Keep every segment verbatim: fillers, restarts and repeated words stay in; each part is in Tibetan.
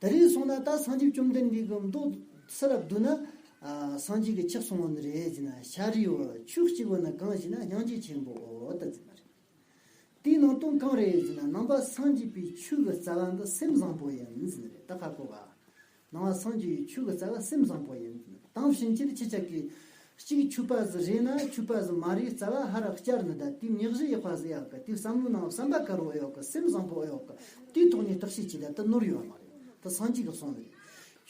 དེ་རིང་སོང་ན་ད་སངས་རྒྱས་བཅོམ་ལྡན་འདས་ཀྱི་མདོ་སུ་རབ་བསྡུ་ན། ཨ། སངས་རྒྱས་ཀྱི་ཆོས་གསུང་བ་ནི་རེད་ཟེར་ན། ཤཱ་རིའི་བུ། ཆོས་གཅིག་པུ་ནི་གང་ཞེ་ན། སྙིང་རྗེ་ཆེན་པོའོ་ད་ཟེར་ན་རེད། དེའི་ནང་དོན་གང་རེད་ཟེར་ན། ནང་པ་སངས་རྒྱས་པའི་ཆོས་ཀྱི་རྩ་བ་འདི་སེམས་བཟང་པོ་ཡིན་ཟེར་ན་རེད། ད་ཧ་གོ་ག་ནང་པ་སངས་རྒྱས་པའི་ཆོས་ཀྱི་རྩ་བ་སེམས་བཟང་པོ་ཡིན། དེང་ཕྱིན་ཆད་ཁྱེད་ཅག་གིས་གཅིག་ཆོས་པ་ཟིག་རེད་ན་ཆོས་པ་ཟིག་མ་རེད་རྩ་བ་ཧ་ར་བསྐྱར་ནི་ད། དེའི་མིག་གཞི་ཡག་པ་ཟིག་ཡག་གི། དེའི་བསམ་བློ་ནང་བསམ་པ་དཀར་བོ་ཡག་གི། སེམས་བཟང་པོ་ཡག་གི། དེའི་ཐོག་ནས་བརྟག་དཔྱད་བྱས་ད་ད་ནོར་ཡོད་མ་རེད། ད་སངས་རྒྱས་ཀྱིས་གསུངས་ནི་རེད།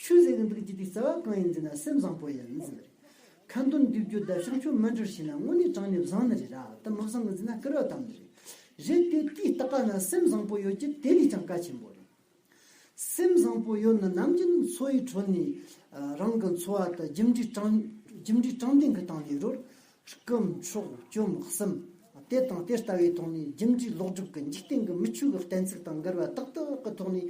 ཆོས་ཟེར་གི་འདུག་རྒྱུ་དེའི་རྩ་བ་གང་ཡིན་ཟེར་ན་སེམས་བཟང་པོ་ཡིན་ཟེར་ནི་རེད། ཁ་འདོན་འདོན་རྒྱུ་དང་བྱང་ཆུབ་སྨིན་གྲོལ་བྱས་ན་དངོས་གནས་དྲང་གནས་བཟང་ནི་རེད་ར། ད་མི་བཟང་གི་ཟེར་ན་སྐུར་བ་བཏང་ནི་རེད། རེད་དེ་དེའི་ལྟག་པ་ན་སེམས་བཟང་པོ་ཡོད་རྒྱུ་དེ་ལས་ཀྱང་གལ་ཆེན་པོ་རེད། སེམས་བཟང་པོ་ཡོད་ན་ནམ་རྒྱུན་འཚོ་བའི་ཁྲོད་ནས་རང་གི་འཚོ་བ་དང་རྒྱུ་འབྲས་དྲང་རྒྱུ་འབྲས་དྲང་བདེན་གྱི་སྟེང་ནས་རོལ། རྐུ་འཕྲོག་བཅོམ་གསུམ། དེ་དང་དེ་ལྟ་བུའི་ཐོག་ནས་རྒྱུ་འབྲས་ལོག་སྒྲུབ་ཀྱི་འཇིག་རྟེན་གྱི་མི་ཆོས་ཀྱི་གཏན་ཚིགས་དང་འགལ་བ་ཏག་ཏག་གི་ཐོག་ནས་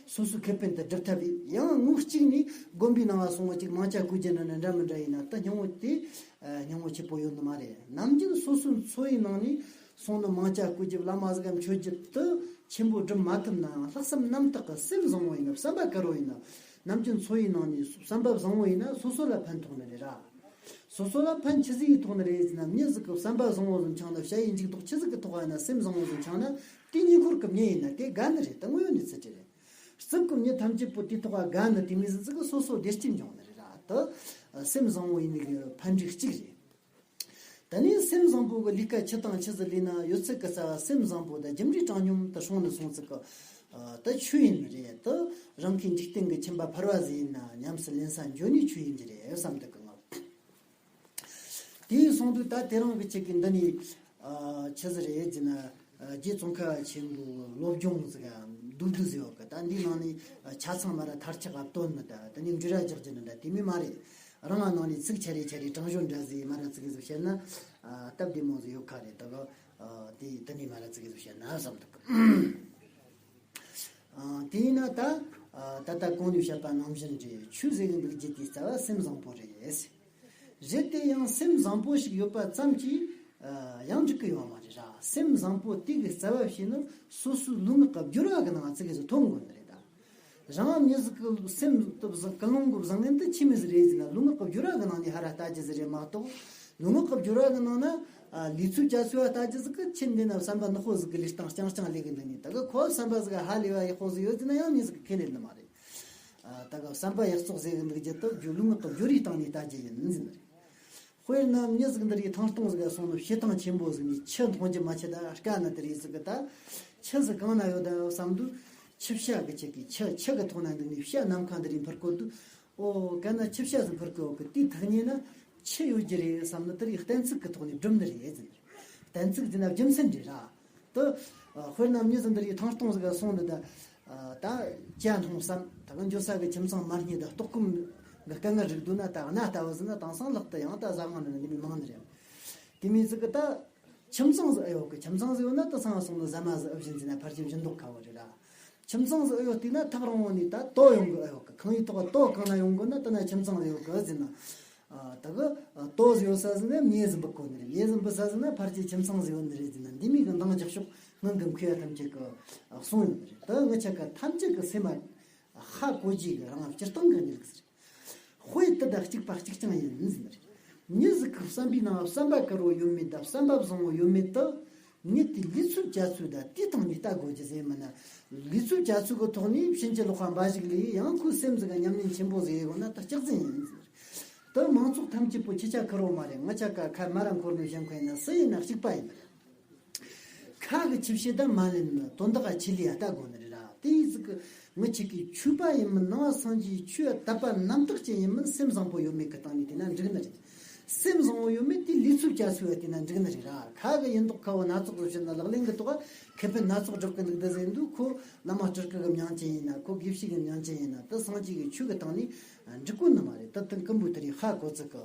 སོ་སོའི་ཁེ་ཕན་དུ་སྒྲུབ་ཐབས་ཡིན། ཡང་ངོས་གཅིག་ནས་དགོན་པའི་ནང་ལ་སོང་བ་ཅིག་མང་ཇ་བསྐོལ་རྒྱུ་འདྲ་ན་འདྲ་མི་འདྲ་ཡིན་ན་ད་སྙིང་བོ་དེ་སྙིང་བོ་ཆེ་པོ་ཡོད་ནི་མ་རེད། ནམ་རྒྱུན་སོ་སོའི་འཚོ་བའི་ནང་ནས་སོང་ནི་མང་ཇ་བསྐོལ་རྒྱུ་བླ་མ་ཟིག་གམ་མཆོད་རྒྱུ་དེ་ཆེན་པོ་སྒྲུབ་མ་ཐུབ་ནའང་ལྷག་བསམ་རྣམ་དག་གི་སེམས་བཟང་བོ་ཡིན་ན། བསམ་པ་དཀར་བོ་ཡིན་ན། ནམ་རྒྱུན་འཚོ་བའི་ནང་ནས་བསམ་པ་བཟང་བོ་ཡིན་ན་སོ་སོ་ལ་ཕན་ཐོགས་ནི་རེད་ར། སོ་སོ་ལ་ཕན་ཆི་ཟིག་གིས་ཐོགས་ནི་རེད་ཟེར་ན། མྱི་ཟིག་གི་བསམ་པ་བཟང་བོ་ཟིག་འཆང་ན། བྱ་ཡི་འཇུག་ལྡོག་ཆི་ཟིག་གིས་ཐོགས་ཡིན་ན། སེམས་བཟང་བོ་ཟིག་འཆང་ན་དེ་ཉེ་འཁོར་གི་མྱི་ཡིན་ན་དེ་དགའ་ནི་རེད། ད་དངོས་ཡོད་གནས་ཚུལ་དེ་རེད། རྩིབ་གི་མྱི་ཐམས་ཅད་པོ་དེ་ཐོག་ག་དགའ་ནི་དེ་མོ་ཟིག་གིས་སོ་སོ་བདེ་སྐྱིད་འབྱུང་ནི་རེད་ར། ད་སེམས་བཟང་བོ་ཡིན་ནི་གི་ཕན་འབྲས་གཅིག་རེད། ད་ནི་སེམས་བཟང་པོ་གི་ལས་ཀ་ཆི་དང་ཆི་ཟིག་ལས་ན་ཡོད་ཚད་ཀྱི་རྩ་བ་སེམས་བཟང་པོ་དང་རྒྱུ་འབྲས་དྲང་སྙོམས་དུ་སྲུང་ནི་སོང་ཚིག་གི། ཨ། ད་ཆོས་ཡིན་ནི་རེད། ད་རང་གི་འཇིག་རྟེན་གྱི་ཁྱིམ་པ་ཕལ་བ་ཟིག་ཡིན་ན་ཉམས་སུ་ལེན་ས་འཇོན་ནི་ཆོས་ཡིན་གྱི་རེད་བསམ་འདུག་གི་ངོ་། དེ་ཡིན་སོང་དུས་ད་དེ་རང་གི་ཆེད་ཀྱི་འདི་ནི། ཨ། ཆི་ཟིག་རེད་ཟེར་ན། ཨ། རྗེ་ཙོང་ཁ་པ་ཆེན་པོའི་སློབ་སྦྱོང་ཟིག་ག་མདོར་བསྡུས་ཟིག་ཡོད་གི། ད་འདིའི་ནང་ནས། ཨ། ཆ་ཚང་མ་ར་མཐར་ཆགས་ག་བཏོན་ནི་ད་དེ་ནས་འབྲི་ར་རྒྱག་རྒྱུ་ནི་ད་དེ་མོ་མ་རེད། རང་ང་ནང་ནས་ཚིག་ཆ་རེ་ཆ་རེ་དྲང་སྦྱོར་འདྲ་ཟིག་མ་ར་ཙིག་གེ་ཟིག་བཤད་ན། ཨ། སྟབས་བདེ་མོ་ཟིག་ཡོད་ཁ་རེད། ད་ག་ཨ། དེ་དེ་ནས་མ་ར་ཙིག་གེ་ཟིག་བཤད་ན་བསམ་འདུག་ཨ། དེ་ཡིན་ན་ད། ཨ། ད་ལྟ་གོང་ནས་བཤད་པ་ནང་བཞིན་རེད། ཆོས་ཟེར་གི་འདུག་རྒྱུ་དེའི་རྩ་བ་སེམས་བཟང་པོ་རེད། རེད་དེ་ཡང་སེམས་བཟང་པོ་ཞིག་ཡོད་པ་ཙམ་གྱིས། ཨ། ཡང་འགྲིག་གི་ཡོད་མ་རེད་ར། སེམས་བཟང་པོ་དེ་གི་རྩ་བ་བྱས་ན་སོ་སོའི་ལུས་ངག་གི་སྦྱོར་བ་གི་ནང་ཙིག་གེ་ཟིག་ཐོན་དགོས་ནི་རེད་ད། རང་མྱི་ཟིག་གི་སེམས་དེ་བཟང་། ཀུན་སློང་གི་བཟང་ངན་དེ་ཆི་མོ་ཟིག་རེད་ཟེར་ན། ལུས་ངག་གི་སྦྱོར་བ་གི་ནང་ནས་ཧ་ར་ལྟ་རྒྱུ་ཟིག་རེད་མ་གཏོགས། ལུས་ངག་གི་སྦྱོར་བ་གི་ནང་ན། ཨ། ལུས་ཚུལ་ཅ་ཚུལ་བ་ལྟ་རྒྱུ་ཟིག་གི་ཁྱེད་འདི་ན་བསམ་པ་ནག་པོ་ཟིག་གི་ལུས་སྟངས་རྐྱང་རྐྱང་ལས་གི་འདུག་ནི། ད་གི་ཁོ་བསམ་པ་ཟིག་ཧ་ལས་པ་ཡག་པོ་ཟིག་ཡོད་ཟེར་ན་ཡང་མྱི་ཟིག་གི་ཁས་ལེན་ནི་མ་རེད། ཨ། ད་གི་བསམ་པ་ཡག་བཙོག་ཟེར་གི་འདུག་རྒྱུ་དེ་རྒྱུ་ལུས་ངག་གི་སྦྱོར་བའི་སྟེང་ནས་ལྟ་རྒྱུ་ཡིན་ཟེར་ནི་རེད། དཔེར་ན་མྱི་ཟིག་འདི་རིགས་ཐང་སྟོང་ཟིག་ག་སོང་ནས་བྱེ་ཐང་ཆེན་པོ་ཟིག་ནས་ཆུ་འཐུང་རྒྱུ་མ་ཆུ་ད་དཀའ་ན་དེ་རིགས་ཟིག་གི་ད་ཆུ་ཟིག་གང་ན་ཡོད་ད་བསམ་དུས། ཆུ་བྱ་གི་ཆུ་གི་ཆུ་ཆུ་གི་ཐོག་ན་འདུག་ནས་བྱ་ནམ་མཁའ་འདི་རིགས་འཕུར་གོ་དུས། ཨོ། ག་ན་ཆུ་བྱ་ཟིག་འཕུར་གོ་གི་དེའི་ཐག་ཉེ་ན་ཆུ་ཡོད་རྒྱུ་རེད་བསམ་ན་དེ་རིགས་གཏན་ཚིགས་གི་ཐོག་ནས་སྒྲུབ་ནི་རེད་ཟེར། གཏན་ཚིགས་ཟེར་ན་རྒྱུ་མཚན་རེད་ར། དུ། དཔེར་ན་མྱི་ཟིག་འདི་རིགས་ཐང་སྟོང་ཟིག་ག་སོང་ནི་ད། ད་ཇ་འཐུང་བསམ། ད་ག་འགྱོ་ས་གི་ཁྱིམ་ཚང་མ་རྙེད་ད་ལྟོགས་སྐོམ་གི་དཀའ་ངལ་རིག་འདུག་ན། ད་གནའ་ལྟ་བུ་ཟིག་ན་དེང་སང་ལག་ཏུ་ཡང་ད་ཟ་ཁང་ནང་ནས་མི་མང་ནི་རེད། དེ་མོ་ཟིག་གི་ད་ཁྱིམ་ཚང་ཟིག་ཨེ་ཡོད་གི། ཁྱིམ་ཚང་ཟིག་ཡོད་ན་ད་སང་སོང་ནི་ཟ་མ་ཟིག་ཨེ་བྱིན་ཟེར་ན་ཕལ་ཆེར་བྱིན་མདོག་ཁ་བོ་རེད་ར། ཁྱིམ་ཚང་ཟིག་ཨེ་ཡོད་དུས་ན་ཐག་རིང་བོ་ནས་ད་ལྟོ་ཡོང་གི་ཨེ་ཡོད་གི། ཁང་ཡིག་ཐོག་ལྟོ་གང་ན་ཡོང་དགོས་ན་ད་ན་ཁྱིམ་ཚང་ཟིག་ཡོད་གི་ཟེར་ན། ཨ། ད་གི་ལྟོ་ཟིག་ཡོད་ས་ཟིག་ན་མྱེ་ཟིག་འབུད་དགོས་ནི་རེད། མྱེ་ཟིག་འབུད་ས་ཟིག་ན་ཕལ་ཆེར་ཁྱིམ་ཚང་ཟིག་ཡོད་ནི་རེད་ཟེར་ན། འདི་མོ་གི་འདང་རྒྱག་ཕྱོགས་སྔོན་གི་མཁས་པ་ཐམས་ཅད་ཀྱིས་གསུངས་ཡོད་ནི་རེད། ད་ངི་ཆ་ག་ཐམས་ཅད་ཀྱི་སེམས་མ་ཧ་གོ་རྒྱུ་གི་རང་སྤྱིར་བཏང་གི་གནས་ལུགས་ཟིག་རེད། དཔེ་དེ་དང་གཅིག་པ་གཅིག་རྐྱང་ཡིན་ཟེར་ནི་རེད། མྱི་ཟིག་གི་བསམ་པའི་ནང་བསམ་པ་དཀར་བོ་ཡོད་མེད་དང་བསམ་པ་བཟང་བོ་ཡོད་མེད་དེ། མྱི་དེའི་ལུས་ཚུལ་ཅ་ཚུལ་དང་དེའི་སྟེང་ནས་ལྟ་དགོས་རྒྱུ་ཟེར་མིན་ན། ལུས་ཚུལ་ཅ་ཚུལ་གི་ཐོག་ནས་ཕྱིན་ཅི་ལོག་པ་འབའ་ཞིག་ལས་ཡང་ཁོའི་སེམས་ཟིག་ག་ཉམས་ལེན་ཆེན་པོ་ཟིག་ཡོད་ན་ད་སྐྱག་རྫུན་ཡིན་ཟེར། ད་མང་ཚོགས་ཐམས་ཅད་པོ་ཁྱེད་ཅག་ཁེར་རོ་མ་རེད། ང་ཅག་ག་ཁ་མ་ར་འཁོར་ནས་བཞེངས་མཁན་ཡིན་ན་སུ་ཡིན་ན་གཅིག་པ་ཡིན་ན། ཁ་གི་ཆིབས་ཞེ་ད་མ་ལེན་ནི་དོན་དག་ག་ཆི་ལས་ཡ་ལྟ་དགོས་ནི་རེད་ར། དེ་ཡིན་ཟིག་གི་ངི་ཆིག་གི་ཆོས་པ་ཡིན་མིན་ནང་བ་སངས་རྒྱས་ཆོས་དད་པ་རྣམ་དག་ཅན་ཡིན་མིན་སེམས་བཟང་པོ་ཡོད་མེད་གི་སྟེང་ནས་དེ་ན་འགྲིག་ནི་རེད། སེམས་བཟང་བོ་ཡོད་མེད་དེ་ལུས་ཚུལ་ཅ་ཚུལ་བ་དེ་ན་འགྲིག་ནི་རེད་ར། ཁ་གི་ཡིན་མདོག་ཁ་བོ་སྣ་ཚོགས་སུ་བྱེད་ན་ལག་ལེན་གི་ཐོག་ཁེ་ཕན་སྣ་ཚོགས་སྒྲུབ་གི་འདུག་ད་ཟེར་འདུག་ཁོ་བླ་མ་སྤྲུལ་སྐུ་གི་མྱང་ཅན་ཡིན་ན། ཁོ་དགེ་བཤེས་གི་མྱང་ཅན་ཡིན་ན། ད་སངས་རྒྱས་གི་ཆོས་གི་སྟེང་ནས་འགྲིག་གོ་ནི་མ་རེད། ད་དེ་ཀུན་པོ་དེ་རིགས་ཧ་གོ་ཚིག་གི།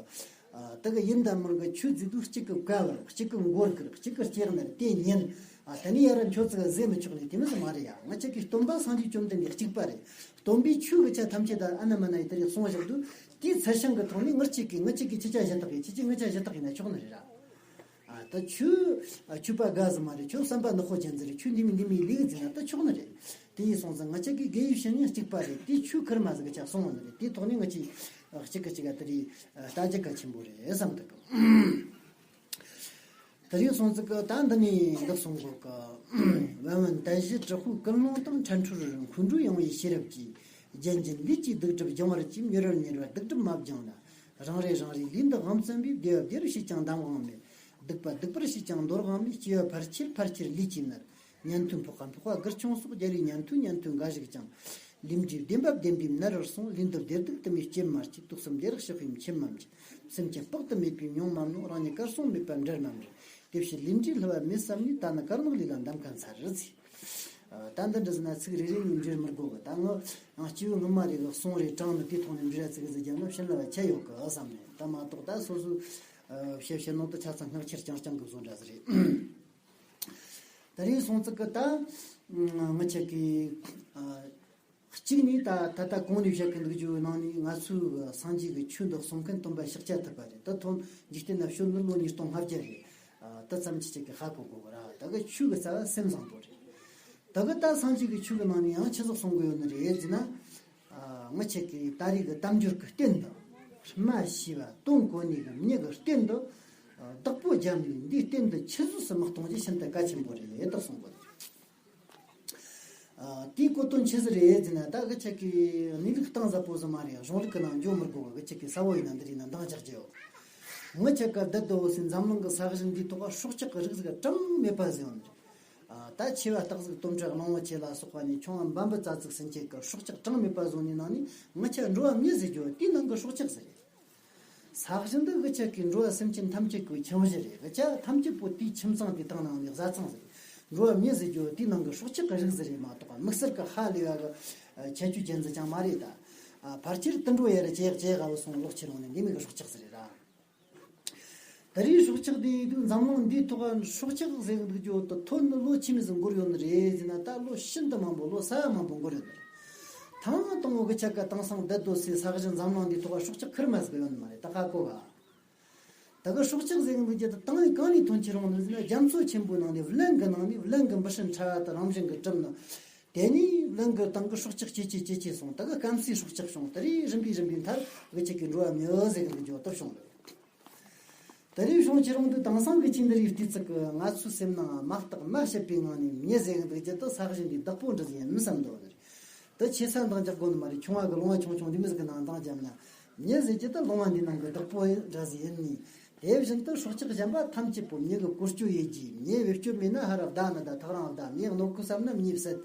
ཨ། དེ་གི་ཡིན་དང་མིན་གི་ཆོས་ཟེར་དུས་གཅིག་གི་བཀའ་བར། གཅིག་གི་མགོར་གིར། གཅིག་གི་ལྕེ་ནར་དེ་ཉན། ཨ། དེ་ནས་ཡར་མཆོད་ཚིག་ཟེར་མི་ཆོག་ནི་དེ་མོ་ཟིག་མ་རེད་ཡ། ང་ཅག་གི་སྟོན་པ་སངས་རྒྱས་བཅོམ་ལྡན་འདས་གཅིག་པ་རེད། སྟོན་པའི་ཆོས་གི་ཆ་ཐམས་ཅད་ད་ཨ་ན་མ་ན་ཡི་དེ་རིགས་གསུངས་བཞག་དུས། དེའི་ཚུལ་བཞིན་གི་ཐོག་ནས་ངི་གཅིག་གིས་ངི་གཅིག་གིས་ཁྱེད་ཅག་གཞི་བདག་ཡིན། ཁྱེད་ཀྱིས་ངི་ཅག་གཞི་བདག་ཡིན་ན་ཆོག་ནི་རེད་ར། ཨ་ད་ཁྱོད་ཨ་ཁྱོད་པ་དགའ་ཟིག་མ་རེད། ཁྱོད་བསམ་པ་ནག་པོ་ཅན་ཟིག་རེད། ཁྱོད་འདི་མི་འདི་མི་ལས་ཟིན་ན་ད་ཆོག་ནི་རེད། དེ་ཡིན་སོང་ཙང་ང་ཅག་གི་དགེ་བའི་བཤེས་གཉེན་གཅིག་པ་རེད། དེ་ཁྱོད་ཁུར་མ་ཟིག་གི་ཆ་སོང་བ་ནི་རེད། དེའི་ཐོག་ནས་ང་ཅི་གཅིག་གི་གཅིག་ག་དེ་རེད། ལྟ་རྒྱུ་གལ་ཆེན་པོ་རེད་བསམ་གི་འདུག་དེ་རིང་སོང་ཙི་གི་ད་འདི་ནས་འདི་གསུང་གོ་གི། བན་བན་དལ་བཞི་དྲག་པོའི་ཀུན་སློང་དང་། ཁྲ་འཕྲུལ་འཁོན་འགྲོའི་ཡང་བའི་ཤེས་རབ་ཀྱིས། རྒྱན་གྱི་ལུས་ཀྱི་སྡིག་སྒྲིབ་སྦྱང་བར་བྱེད། མྱུར་བར་མྱུར་བར་སྡིག་སྒྲིབ་མ་སྦྱངས་ན། རང་རེ་རང་རེའི་ལུས་འདི་དབང་བཙན་པས། བདེ་བ་བདེ་རུ་ཞེས་ཀྱང་གདམས་དབང་མེད། སྡིག་པ་སྡིག་པར་ཞེས་ཀྱང་འདོར་དབང་མེད། སྐྱེ་བ་ཕལ་ཆེར་ཕལ་ཆེར་ལུས་ཀྱིས་མནར། ཉན་ཐོས་འཕགས་པ་འཕགས་པ་དགུར་ཆུང་སོགས། རྒྱལ་བའི་ཉན་ཐོས་ཉན་ཐོས་འགའ་ཞིག་ཀྱང་། ལུས་འབྲས་བདེན་པ་བདེན་པས་མནར་བར་གསུངས། ལུས་འདི་བདེ་སྡུག་དུ་མའི་སྐྱེ་མ་སྐྱེ། དུག་གསུམ་བདེ་རག་ཕྱི་དཔེའི་མཆེད་མ་མཆེད། སེམས་ཅན་དཔག་ཏུ་མེད་པས་མྱོང་མ་མྱོང་། རང་ཉིད་གར་སོང་མེད་པ་འབྲལ་མ་འབྲལ། དེ་ཕྱིར་ལུས་འབྲས་བསླུ་བ་མེད་བསམ་ནས། ད་ནི་དཀར་ནག་ལུས་ལ་འདམ་ཁ་མཚར་ཟེར། ད་འདི་འདྲ་ཟེར་ན་ཚིག་རེ་རེ་ནས་འབྲེལ་མི་དགོས་གི། ད་ངི་ཡང་སྐྱེས་བུ་སྔོན་མ་རེ་གི་གསུང་རེ་དྲངས་ནས་དེའི་ཐོག་ནས་འབྲེལ་བ་ཚིག་ཟིག་རྒྱབ་ན་ཕྱིན་ལ་བ་ཆད་ཡོད་གི་བསམ་ནས། ད་མ་གཏོགས་ད་སོ་སོའི་བཤད་བཤད་ནང་དུ་ཆ་ཚང་སྔགས་ཁྱེར་རྐྱང་རྐྱང་གི་བཟོ་འདྲ་ཟིག་རེད། དེ་རིང་སོང་ཙི་གི་ད་ང་ཆ་གི་གཅིག་ནས་ད་ད་ལྟ་གོང་ནས་བཤད་ཀྱི་འདུག་རྒྱུ་ནང་ནས་ང་ཚོའི་སངས་རྒྱས་ཀྱི་ཆོས་འདི་གསུང་མཁན་སྟོན་པ་ཤཱཀྱ་ཐུབ་པ་རེད། ད་ཐོན་འཇིག་རྟེན་ན་བྱོན་ནས་ལོ་ཉིས་སྟོང་ལྔ་བརྒྱ་རེད། ད་ཙམ་ཅི་ཅིག་གི་ཧ་གོ་དགོས་གི་ར། ད་གི་ཆོས་ཀྱི་རྩ་བ་སེམས་བཟང་པོ་རེད། ད་གི་ད་སངས་རྒྱས་ཀྱི་ཆོས་ཀྱི་ནང་ནས་ཡང་ཆི་ཟིག་གསུང་གི་ཡོད་ནི་རེད་ཟེར་ན། ང་ཆ་གི་ད་རེས་ཀྱི་དལ་འབྱོར་གྱི་རྟེན་འདི། སྨྲ་ཤེས་པ་དོན་གོ་ནི་གི་མྱི་གི་རྟེན་འདི། བདག་པོ་བརྒྱབ་ནས་འདིའི་རྟེན་འདི་ཆི་ཟིག་སུ་མི་གཏོང་རྒྱུ་ཤིན་ཏུ་གལ་ཆེན་པོ་རེད་ད་གསུང་གི་འདུག་ཨ། དེའི་གོ་དོན་ཆི་ཟིག་རེད་ཟེར་ན། ད་གི་ཆ་གི་གནས་ལུགས་གཏིང་ཟབ་པོ་ཟིག་མ་རེད། གཞུང་ལུགས་ཀྱི་ནང་འཇོག་མི་དགོས་པ། གི་ཆ་གི་གསལ་བོ་ཡིན་ན་འདི་རིགས་ན་འདང་རྒྱག་རྒྱུ་ཡོད། ངི་ཆ་ག་བདུད་འདུལ་བའི་འཛམ་གླིང་གི་ས་གཞི་འདིའི་ཐོག་སྲོག་ཆགས་ཀྱི་རིགས་ཟིག་གྲངས་མེད་པ་ཟིག་ཡོད་ནི་རེད། ཨ། ད་ཆེ་བ་སྟག་གཟིག་དོམ་དྲེད་གླང་བོ་ཆེ་ལ་སོགས་པ་ནས་ཆུང་བ་འབའ་འབུ་ཙ་ཙིག་ཟིན་ཆེད་ཀྱི་སྲོག་ཆགས་གྲངས་མེད་པ་བཟོ་ནི་ནང་ནས་ངི་ཆ་འགྲོ་བ་མྱི་ཟེར་རྒྱུ་དེའི་ནང་གི་སྲོག་ཆགས་ཟིག་རེད། ས་གཞི་འདི་གི་ཆ་གི་འགྲོ་བ་སེམས་ཅན་ཐམས་ཅད་ཀྱི་ཁྱིམ་གཞི་རེད། གི་ཆ་ཐམས་ཅད་པོ་དེའི་ཁྱིམ་ཚང་དེ་དང་ནང་ནས་བཟའ་ཚང་ཟིག་འགྲོ་བ་མྱི་ཟེར་རྒྱུ་དེའི་ནང་གི་སྲོག་ཆགས་ཀྱི་རིགས་ཟིག་རེད་མ་གཏོགས། དམིགས་བསལ་གི་ཧ་ལས་པ་གི་ཁྱད་ཆོས་ཅན་ཟིག་ཀྱང་མ་རེད་ད། ཨ། ཕལ་ཆེར་དུད་འགྲོ་ཡ་ར་ཅེག་ཅེག་ག་བུད་སོང་ལོག་ཕྱིར་ཡོང་ནས་འདི་མོ་གི་སྲོག་ཆགས་ཟིག་རེད་ར། ད་རེས་སྲོག་ཆགས་དེ་འདུག་འཛམ་གླིང་འདིའི་ཐོག་སྲོག་ཆགས་ཟེར་གི་འདུག་རྒྱུ་དེ་ཐོན་ནི་ལོ་ཆི་མི་ཟིག་འགོར་ཡོད་ནི་རེད་ཟེར་ན། ད་ལོ་ཤིན་ཏུ་མང་པོ་ལོ་ས་ཡ་མང་པོ་འགོར་ཡོད་ནི་རེད། ཐེངས་དང་པོ་གི་ཆ་ག་དེང་སང་བདུད་འདུལ་སའི་ས་གཞི་འཛམ་གླིང་འདིའི་ཐོག་སྲོག་ཆགས་ཁེར་མ་ཟིག་ཡོད་ནི་མ་རེད། ད་ཧ་གོ་ག་ད་གི་སྲོག་ཆགས་ཟེར་གི་འདུག་རྒྱུ་དེ་དང་ནས་གང་ནས་ཐོན་ཁྱེར་ཡོང་ནི་ཟེར་ན། རྒྱ་མཚོ་ཆེན་པོའི་ནང་ནས་གླིང་གི་ནང་ནས་གླིང་གི་འབུ་སྲིན་ཕྲ་བ་དེ་རང་བཞིན་གི་གྲུབ་ནི། དེ་ནས་གླིང་གི་སྟེང་གི་སྲོག་ཆགས་སྐྱེ་སྐྱེ་སྐྱེ་སྐྱེ་སོང་། ད་གི་སྐམ་སའི་སྲོག་ཆགས་བྱུང་། ད་རེས་རིམ་པས་རིམ་པས་མཐར་གི་ཆ་གི་འགྲོ་བ་མྱི་ཟེར་གི་འདུག་རྒྱུ་དེ་བྱུང་ལ། ད་རེས་བྱུང་ཁྱེར་ཡོང་དུས་དེང་སང་གི་ཆི་འདི་རིགས་བལྟས་ཚིག་གི་ང་ཚོའི་སེམས་ནང་མ་བརྟགས་མ་དཔྱད་པའི་ངང་ནས་མྱི་ཟེར་གི་འདུག་རྒྱུ་དེ་ས་གཞི་འདིའི་བདག་པོ་འདྲ་ཟིག་ཡིན་མི་བསམ་འདུག་ནི་རེད། དེ་ཆེ་ས་འདང་རྒྱག་དགོས་ནི་མ་རེད། ཆུང་བ་གི་ལུང་བ་ཆུང་ཆུང་འདི་མོ་ཟིག་གི་ནང་འདང་བརྒྱབ་ན། མྱི་ཟེར་རྒྱུ་དེ་ལུང་བ་འདིའི་ནང་གི་བདག་པོ་འདྲ་ཟིག་ཡིན་ནི། དེ་བཞིན་དུ་སྲོག་ཆགས་གཞན་པ་ཐམས་ཅད་པོ་མྱི་གི་བཀོལ་སྤྱོད་ཡེད་རྒྱུ། མྱི་བེད་སྤྱོད་མེད་ན་ཧར་ར་བདའ་ནི་དང་ཐག་རིང་བདའ། མྱི་གནོད་གི་བསམ་ན་མྱི་བསད།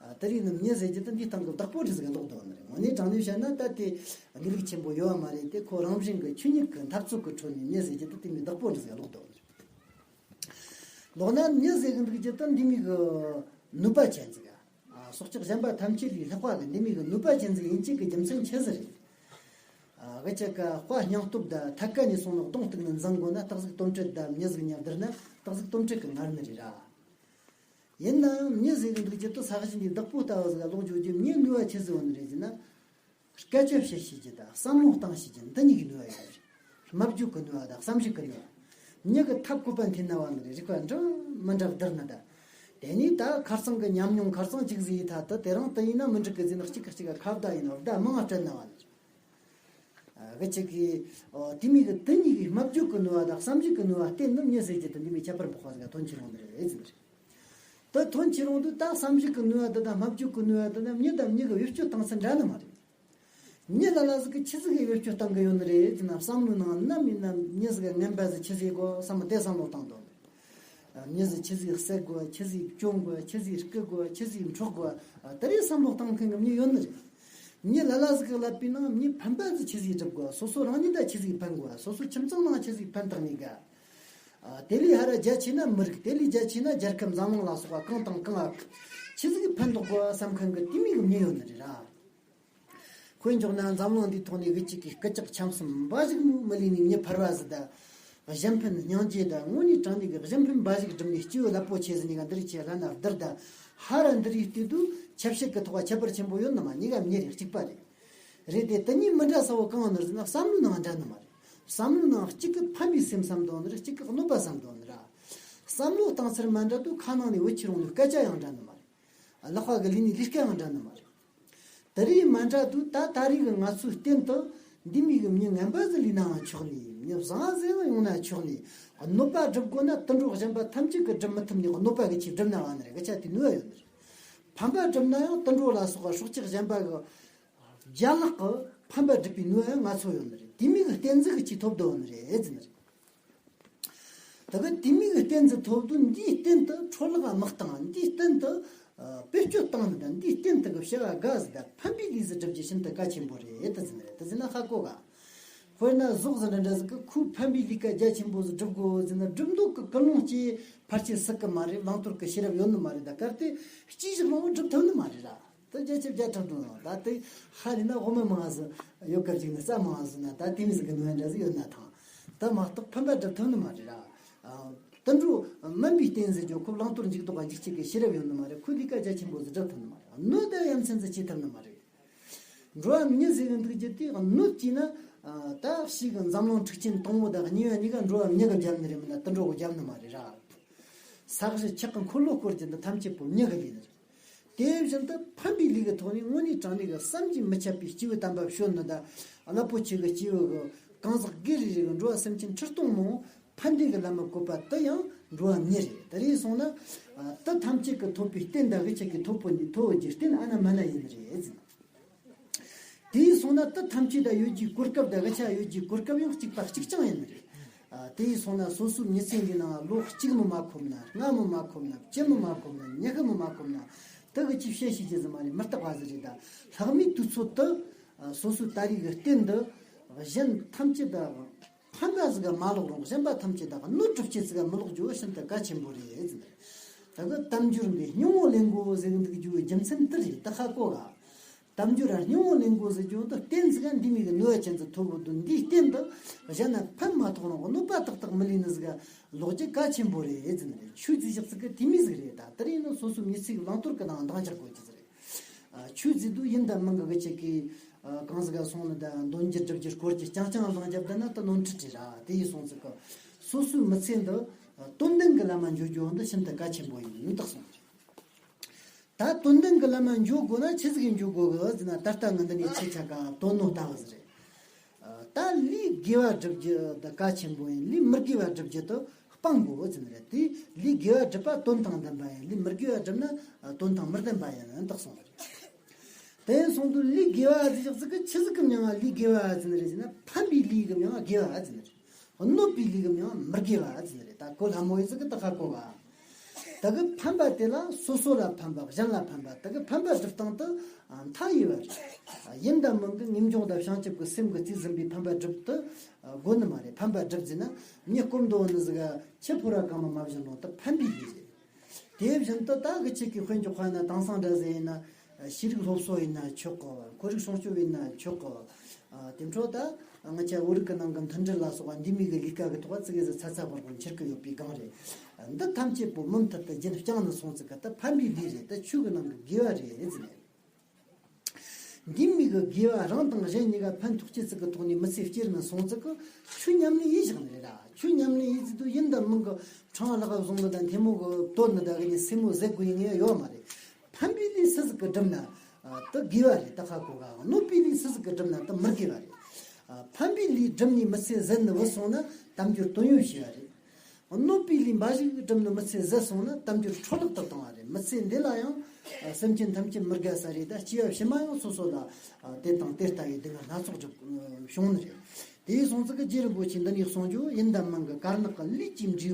ཨ། དེ་རིགས་ནི་མྱི་ཟེར་རྒྱུ་དེ་འདིའི་སྟེང་གི་བདག་པོ་འདྲ་ཟིག་གི་ལོག་འདུག་ནི་རེད། དངོས་གནས་དྲང་གནས་བཤད་ན་ད་དེ་གནས་ལུགས་ཆེན་པོ་ཡོད་བ་མ་རེད་དེ། ཁོ་རང་བཞིན་གི་ཆོས་ཉིད་ཀྱི་འཐབ་རྩོད་ཀྱི་ཁྲོད་ནས་མྱི་ཟེར་རྒྱུ་དེ་དེ་མོའི་བདག་པོ་འདྲ་ཟིག་གི་ལོག་འདུག་ནི་རེད། ལོག་ན་མྱི་ཟེར་གི་འདུག་རྒྱུ་དེ་འདི་མོ་གི་ནུས་པ་ཅན་ཟིག་ཨ། སྲོག་ཆགས་གཞན་པ་ཐམས་ཅད་ལས་ལྷག་པ་གི་འདི་མོ་གི་ནུས་པ་ཅན་ཟིག་ཡིན་རྒྱུ་གི་རྒྱུ་མཚན་ཆི་ཟིག་རེད། ཨ། གི་ཆ་ག་དཔའ་སྙིང་སྟོབས་དང་ཐད་ཀ་ནས་སོང་ན་གདོང་གཏུག་ནས་འཛིང་དགོས་ན། སྟག་གཟིག་དོམ་དྲེད་དང་མྱི་ཟིག་གཉིས་བསྡུར་ན་སྟག་གཟིག་དོམ་དྲེད་གིས་ངར་ནི་རེད་ར། ཡིན་ནའང་མྱི་ཟེར་གི་འདུག་རྒྱུ་དེ་ས་གཞི་འདིའི་བདག་པོ་ལྟ་བུ་ཟིག་ལ་ལོག་འཇོག་རྒྱུ་མྱི་ནུས་པ་ཆི་ཟིག་ཡོད་ནི་རེད་ཟེར་ན། སྐད་ཆ་བཤད་ཤེས་རྒྱུ་དང་བསམ་བློ་བཏང་ཤེས་རྒྱུ་འདི་གཉིས་ཀྱི་ནུས་པ་ཡོད་རེད། སྨྲ་བརྗོད་ཀྱི་ནུས་པ་དང་བསམ་གཞིག་གི་ནུས་པ། མྱི་གི་ཐབས་བཀོད་པ་འཐེན་ན་བ་ནི་རེད། རིགས་པ་འདྲ་མི་འདྲ་བསྡུར་ན་ད། དེ་ནས་ད་ཁ་སང་གི་ཉམས་མྱོང་ཁ་སང་གཅིག་ཟིག་ཡིན་ཐ་དད་དེ་རིང་དེ་ཡིན་ན་མི་འགྲིག་གི་ཟེར་ནས་གཅིག་གིས་གཅིག་ག་ཁ་བརྡ་ཡིན་ན་བརྡ་མང་ང་སྤྲད་ན་བ་ནི་རེད། ཨ། གི་ཆ་གི། ཨོ། དེ་མོ་གི་དེ་གཉིས་ཀྱི་སྨྲ་བརྗོད་ཀྱི་ནུས་པ་དང་བསམ་གཞིག་གི་ནུས་པ་བརྟེན་ནས་མྱི་ཟེར་རྒྱུ་དེ་འདི་མོ་ཁྱད་པར་འཕགས་པ་ཟིག་ག་ཐོན་ཁྱེར་ཡོང་ནི་རེད་ཟེར་ནི་རེད། ད་ཐོན་ཁྱེར་ཡོང་དུས་ད་བསམ་གཞིག་གི་ནུས་པ་དེ་དང་སྨྲ་བརྗོད་ཀྱི་ནུས་པ་དེ་དང་མྱི་དང་མྱི་གི་བེད་སྤྱོད་བཏང་ཚུལ་འདྲ་ནི་མ་རེད། མྱི་ལ་ལ་ཟིག་གིས་ཆི་ཟིག་གི་བེད་སྤྱོད་བཏང་གི་ཡོད་ནི་རེད་ཟེར་ན། བསམ་བློའི་ནང་ནམ་ཡིན་ན་མྱི་ཟིག་གི་ངན་པ་ཟིག་ཆི་ཟིག་དགོས་བསམ་བློ་དེ་བསམ་བློ་བཏང་འདུག་མྱི་ཟིག་ཆི་ཟིག་བསད་དགོས། ཆི་ཟིག་བཅོམ་དགོས། ཆི་ཟིག་རྐུ་དགོས། ཆི་ཟིག་འཕྲོག་དགོས། ཨ། དེ་རིགས་བསམ་བློ་བཏང་མཁན་གྱི་མྱི་ཡོད་ནི་རེད། མྱི་ལ་ལ་ཟིག་གིས་ལབ་པའི་ནང་མྱི་ཕན་པ་ཟིག་ཆི་ཟིག་སྒྲུབ་དགོས། སོ་སོ་རང་ཉིད་ད་ཆི་ཟིག་ཕན་དགོས། སོ་སོ་ཁྱིམ་ཚང་ནང་ཆི་ཟིག་ཕན་ཐོགས་ནི་ག་ཨ། དེ་ལས་ཧར་རྒྱ་ཆེ་ན་མི་རིགས། དེ་ལས་རྒྱ་ཆེ་ན་རྒྱལ་ཁབ་འཛམ་གླིང་ལ་སོགས་པ་གང་དང་གང་ཨ་ཆི་ཟིག་ཕན་ཐོགས་དགོས་བསམ་མཁན་གྱི་དེ་མོ་གི་མྱི་ཡོད་ནི་རེད་ར། དཔེ་འཇོག་ན་འཛམ་གླིང་འདིའི་ཐོག་ནས་གི་གཅིག་གིས་སྐུ་ལྕགས་འཁྱམ་གསུམ་འབའ་ཞིག་མོ་མི་ལུས་ནས་མྱི་ཕལ་བ་ཟིག་དང་། གཞན་ཕན་སྙིང་རྗེ་དང་དངོས་གནས་དྲང་གནས་ཀྱི་གཞན་ཕན་འབའ་ཞིག་བསྒྲུབས་ནས་སྐྱེ་བོ་རླབས་པོ་ཆེ་ཟིག་ནས་ག་འདི་རིགས་ཆེ་ལྷ་ན་བསྡུར་ད། ཧ་ར་འདི་རིགས་བལྟས་དུས་ཆབ་སྲིད་ཀྱི་ཐོག་ཁྱད་པར་ཆེན་པོ་ཡོད་ནི་མ། གཉིས་ཀ་མྱི་རེད། གཅིག་པ་རེད། རེད་དེ་དེ་གཉིས་མི་འདྲ་ས་བོ་གང་ནི་རེད་ཟེར་ན་བསམ་བློའི་ནང་འདྲ་ནི་མ་རེད། བསམ་བློའི་ནང་གཅིག་གིས་ཕན་པའི་སེམས་བསམ་དོན་རེད། གཅིག་གིས་གནོད་པ་བསམ་དོན་རེད། བསམ་བློ་བཏང་ཚར་མ་འདྲ་དུས་ཁ་ནང་ནས་བུ་ཁྱེར་ཡོང་ནས་སྐད་ཆ་ཡང་འདྲ་ནི་མ་རེད། ལག་པ་གི་ལས་ནས་ལས་ཀ་ཡང་འདྲ་ནི་མ་རེད། དེ་རིགས་མ་འདྲ་དུས་ད་ད་རེས་ཀྱི་ང་ཚོའི་རྟེན་དུ་འདི་མོ་གི་མྱི་ངན་པ་ཟིག་ལས་ནའང་ཆོག་ནི། མྱི་བཟང་ཟིག་ཡང་ཡོང་ན་ཆོག་ནི། གནོད་པ་སྒྲུབ་དགོས་ན་དུད་འགྲོ་གཞན་པ་ཐམས་ཅད་ཀྱིས་སྒྲུབ་མི་ཐུབ་ནི་གནོད་པ་གི་ཆེད་སྒྲུབ་ན་བ་ནི་རེད། གི་ཆ་དེ་ནུས་པ་ཡོད་ནི་རེད། ཕན་པ་སྒྲུབ་ན་ཡང་དུད་འགྲོ་ལ་སོགས་པ་སྲོག་ཆགས་གཞན་པ་གི་རྒྱལ་ལག་གི་ཕན་པ་སྒྲུབ་པའི་ནུས་པ་ཡང་ང་ཚོ་ཡོད་ནི་རེད། དེ་མོ་གི་རྟེན་ཟིག་གི་ཆེད་ཐོབ་དོ་ནི་རེད་ཟེར་ནི་རེད། ད་གི་དེ་མོ་གི་རྟེན་ཟིག་ཐོབ་དུས་འདིའི་རྟེན་དུ་འཕྲོ་བརླག་མི་བཏང་། འདིའི་རྟེན་དུ་ཨ་བེད་སྤྱོད་བཏང་ནི་དང་། འདིའི་རྟེན་དུ་གི་བྱ་བ་དགའ་ཟིག་དང་ཕན་པའི་ལས་ཟིག་སྒྲུབ་རྒྱུ་ཤིན་ཏུ་གལ་ཆེན་པོ་རེད་ད་ཟེར་ནི་རེད། ད་ཟེར་ན་ཧ་གོ་ག་དཔེར་ན་ཟོག་ཟིག་འདྲ་འདྲ་ཟིག་གིས་ཁོས་ཕན་པའི་ལས་ཀ་རྒྱ་ཆེན་པོ་ཟིག་སྒྲུབ་དགོས་ཟེར་ན། སྒྲུབ་མདོག་གི་ཀུན་སློང་སྐྱེས་ཕལ་ཆེར་སྲིད་གི་མ་རེད། བླང་དོར་གི་ཤེས་རབ་ཡོད་ནི་མ་རེད། ད་གལ་ཏེ་སྐྱིད་ཞིག་ལོངས་སྒྲུབ་ཐུབ་ནི་མ་རེད་ར། ད་རྒྱ་ཆེ་བརྒྱ་ཕྲག་དུ་ནང་ད་དེ་ཧ་ལས་ན་དབུ་མ་མང་ཟིག་ཡོད་སྐབས་ཅིག་ནི་རྩ་མང་ཟིག་ན་ད་དེ་མོ་ཟིག་གི་ནོར་འདྲ་ཟིག་ཡོད་ན་ཐང་། ད་མ་གཏོགས་ཕན་པ་སྒྲུབ་ཐུབ་ནི་མ་རེད་ར། ཨ། དུད་འགྲོ་དམན་པའི་རྟེན་ཟེར་རྒྱུ་ཁོ་བླང་དོར་འཇུག་ལྡོག་ག་འཇུག་བྱེད་ཀྱི་ཤེས་རབ་ཡོད་ནི་མ་རེད། ཁོས་ལས་ཀ་རྒྱ་ཆེན་པོ་ཟིག་སྒྲུབ་ཐུབ་ནི་མ་རེད། གནོད་ད་ཡ་མཚན་ཟིག་བྱེད་ཐུབ་ནི་མ་རེད། འགྲོ་བ་མྱི་ཟེར་གི་འདུག་རྒྱུ་དེ་གནོད་བྱས་ན། ཨ། ད་ཕྱིས་གི་འཛམ་གླིང་འཁྲུག་ཆེན་དང་པོ་དང་གཉིས་པ་གཉིས་ཀ་འགྲོ་བ་མྱི་གིས་བརྒྱབ་ནི་རེད། མིན་ན་དུད་འགྲོ་གིས་བརྒྱབ་ནི་མ་རེད་ར། ས་གཞི་ཆགས་གི་འཁོར་ལོ་བསྐོར་རྒྱུ་འདི་ཐམས་ཅད་པོ་མྱི་གི་ལས་ནི་རེད། དེ་བཞིན་དུ་ཕན་པའི་ལས་ཀྱི་ཐོག་ནས་དངོས་གནས་དྲང་གནས་ཀྱི་བསམ་གྱིས་མི་ཁྱབ་པའི་སྐྱེས་བུ་དམ་པ་བྱོན་ནི་དང་། རླབས་པོ་ཆེ་གི་སྐྱེས་བུ་གི་གང་ཟག་སྒེར་རེ་རེ་གི་འགྲོ་བ་སེམས་ཅན་ཁྲི་སྟོང་མང་པོ་ཕན་བདེ་གི་ལམ་མ་བཀོད་པ་དེ་ཡང་འགྲོ་བ་མྱི་རེད། དེ་རེད་སོང་ན། ཨ། དེ་ཐམས་ཅད་ཀྱིས་ཐོབ་པའི་རྟེན་དང་གི་ཆ་གི་ཐོབ་པོ་ནི་ཐོབ་རྒྱུའི་རྟེན་ཨ་ན་མ་ན་ཡིན་ནི་རེད་ཟེར། དེ་ཡིན་སོང་ན་དེ་ཐམས་ཅད་ད་ཡོད་རྒྱུའི་གོ་སྐབས་དང་གི་ཆ་ཡོད་རྒྱུའི་གོ་སྐབས་ཡང་གཅིག་པ་གཅིག་རྐྱང་ཡིན་ནི་རེད། ཨ། དེ་ཡིན་སོང་ན་སོ་སོའི་མི་ཚེ་འདི་ནང་ལོ་གཅིག་མི་མ་ཁོམ་ན། ལྔ་མི་མ་ཁོམ་ན། བཅུ་མི་མ་ཁོམ་ན། ཉི་ཤུ་མི་མ་ཁོམ་ན། དེ་གི་ཅིག་བཤད་ཤེས་རྒྱུ་ཟིག་མ་རེད། མི་རྟག་པ་ཟིག་རེད། ད་ལྷག་མའི་དུས་ཚོད་དེ། ཨ། སོ་སོའི་ད་རེས་གི་རྟེན་འདི་གཞན་ཐམས་ཅད་དང་ཕན་པ་ཟིག་ག་མ་ལོག་རུང་། གཞན་པ་ཐམས་ཅད་དང་གནོད་སྒྲུབ་བྱེད་ཟིག་ག་མི་ལོག་རྒྱུ་ཤིན་ཏུ་གལ་ཆེན་པོ་རེད་ཟེར། ད་གི་དལ་འབྱོར་འདི་སྙིང་པོ་ལེན་དགོས་ཟེར་གི་འདུག་རྒྱུའི་རྒྱུ་མཚན་དེ་རེད། ད་ཧ་གོ་ག་དལ་འབྱོར་ར་སྙིང་པོ་ལེན་དགོས་ཟེར་རྒྱུ་འདི་རྟེན་ཟིག་ག་འདི་མོ་གི་ནུས་པ་ཅན་ཟིག་ཐོབ་དགོས་དུས། འདིའི་རྟེན་འདི་གཞན་ན་ཕན་མ་ཐོགས་རུང་གནོད་པ་ཏག་ཏག་མི་ལེན་ནི་ཟིག་ག་ལོག་རྒྱུ་གལ་ཆེན་པོ་རེད་ཟེར་ནི་རེད། ཆོས་ཟེར་ཞག་ཟིག་གི་དེ་མོ་ཟིག་རེད། ད་དེ་རེད་ན་སོ་སོའི་མི་ཚེ་གི་བླང་དོར་གི་ནང་འདང་རྒྱག་དགོས་རྒྱུ་ཟིག་རེད། ཨ། ཆོས་ཟེར་དུས་ཡིན་དང་མིན་གི་གི་ཆེད་ཀྱི། ཨ། གང་ཟིག་ག་སོང་ནི་ད་འདོན་རྒྱུ་སྒྲུབ་རྒྱུ་སྐོར་གྱི་རྐྱང་རྐྱང་ལངས་རྒྱབ་བསྡད་ན་ད་ནོར་འཁྲུལ་རེད་ར། དེ་ཡིན་སོང་ཙི་གི་སོ་སོའི་མི་ཚེ་འདི་དོན་ལྡན་གྱི་ལམ་མ་འགྱོ་རྒྱུ་འདི་ཤིན་ཏུ་གལ་ཆེན་པོ་ཡིན་ནི་དག་སོང་རེད། ད་དོན་ལྡན་གྱི་ལམ་མ་འགྱོ་དགོས་ན་ཆི་ཟིག་གིས་འགྱོ་དགོས་གི་ཟེར་ན། ད་ལྟ་ངས་འདི་ནས་ཆི་ཆ་ག་དོན་ནོ་ལྟ་བུ་ཟིག་རེད། ཨ། ད་ལས་དགེ་བ་སྒྲུབ་རྒྱུ་ད་གལ་ཆེན་པོ་ཡིན། ལས་མི་དགེ་བ་སྒྲུབ་རྒྱུ་ད་སྤང་དགོས་ཟེར་ནི་རེད། དེ་ལས་དགེ་བ་སྒྲུབ་པ་དོན་དང་ལྡན་པ་ཡིན། ལས་མི་དགེ་བ་སྒྲུབ་ན་དོན་དང་མི་ལྡན་པ་ཡིན་དག་སོང་བ་རེད། དེ་ཡིན་སོང་དུས་ལས་དགེ་བ་ཟེར་ཞག་ཟིག་གི་ཆི་ཟིག་གི་མྱིང་ང་ལས་དགེ་བ་ཟེར་ནི་རེད་ཟེར་ན། ཕན་པའི་ལས་གི་མྱིང་ང་དགེ་བ་ཟེར་ནི་རེད། གནོད་པའི་ལས་གི་མྱིང་ང་མི་དགེ་བ་ཟེར་ནི་རེད། ད་གོ་སླ་མོ་ཡིན་ཟིག་གི་ད་ཧ་གོ་བ། ད་གི་ཕན་པ་དེ་ལ་སོ་སོ་ལ་ཕན་པ། གཞན་ལ་ཕན་པ། ད་གི་ཕན་པ་སྒྲུབ་སྟངས་དེ་མཐའ་ཡས་པ་རེད། ཡིན་དང་མིན་གི་ངེས་འབྱུང་དང་བྱང་ཆུབ་ཀྱི་སེམས་ཀྱིས་རྩིས་ཟིན་པའི་ཕན་པ་སྒྲུབ་དེ་དགོས་ནི་མ་རེད། ཕན་པ་སྒྲུབ་ཟེར་ན་མྱི་སྐོམ་དོ་ནི་ཟིག་ག་ཆུ་ཕོར་བ་གང་མ་མ་བྱིན་རུང་དེ་ཕན་པའི་ལས་རེད། དེ་བཞིན་དུ་ད་གི་ཆེད་ཀྱི་དཔེ་འཇོག་པ་ཡིན་ན་དེང་སང་འདྲ་ཟིག་ཡིན་ན། ཤེས་རིག་སློབ་གསོ་ཡིན་ན་ཆོག་གི། ཁོར་ཡུག་སྲུང་སྐྱོབ་ཡིན་ན་ཆོག་གི། ཨ། དེ་འཕྲོ་ད་ང་ཆ་བོད་རིགས་ཀྱི་ནང་གི་མཐུན་སྒྲིལ་ལ་སོགས་པ་འདི་མོ་གི་ལས་ཀ་གི་ཐོག་ཙི་གེ་ཟིག་ཚ་ཚ་བར་བར་འཁྱེར་གི་ཡོད་པའི་སྒང་རེད། འདི་ཐམས་ཅད་པོ་མུ་མཐུད་དུ་རྒྱུན་བསྐྱངས་ནས་སོང་ཙི་གི་ད་ཕན་པའི་ལས་རེད། ད་ཆོས་ཀྱི་ནང་གི་དགེ་བ་རེད་ཟེར་ནས། འདི་མོ་གི་དགེ་བ་རང་དང་གཞན་གཉིས་ཀ་ཕན་ཐོགས་ཆེད་ཙི་གི་ཐོག་ནས་མི་ཚེ་སྐྱེལ་ནས་སོང་ཙི་གི་ཆོས་ཉམས་ལེན་ཡེད་བཞག་ནི་རེད་ད། ཆོས་ཉམས་ལེན་ཡེད་ཙི་དུས་ཡིན་དང་མིན་གི་ཕྲེང་བ་ལག་པ་བཟུང་ནི་དང་ཐལ་མོ་གི་དོར་ནི་དང་གི་ནི་སེན་མོ་ཟད་དགོས་ཡིན་ངེས་ཡོད་མ་རེད། ཕན་པའི་ལས་སུ་ཟིག་གིས་བསྒྲུབས་ན། ཨ། དེ་དགེ་བ་རེད། དེ་ཧ་གོ་ག་གནོད་པའི་ལས་སུ་ཟིག་གིས་བསྒྲུབས་ན་དེ་མི་དགེ་བ་རེད། ཨ། ཕན་པའི་ལས་བསྒྲུབས་ནས་མི་ཚེ་ཟད་ནི་བུད་སོང་ན་དལ་འབྱོར་དོན་ཡོད་བྱས་པ་རེད། གནོད་པའི་ལས་འབའ་ཞིག་བསྒྲུབས་ནས་མི་ཚེ་ཟད་སོང་ན་དལ་འབྱོར་འཕྲོ་བརླག་ཏུ་བཏང་བ་རེད། མི་ཚེ་འདི་ལ་ཡང་། ཨ། སེམས་ཅན་ཐམས་ཅད་མི་དགའ་ས་རེད། ད་སྐྱེ་བ་ཕྱི་མ་ཡང་སོ་སོ་ལ། ཨ། དེ་དང་དེ་ལྟ་བུའི་སྡུག་བསྔལ་སྣ་ཚོགས་འཇུག་བྱུང་ནི་རེད། དེ་ཡིན་སོང་ཙི་གི་རྗེ་རིན་པོ་ཆེས་འདི་ནས་གསུངས་རྒྱུ་ཡིན་དང་མིན་གི་དཀར་ནག་གི་ལུས་ཀྱི་འབྲས་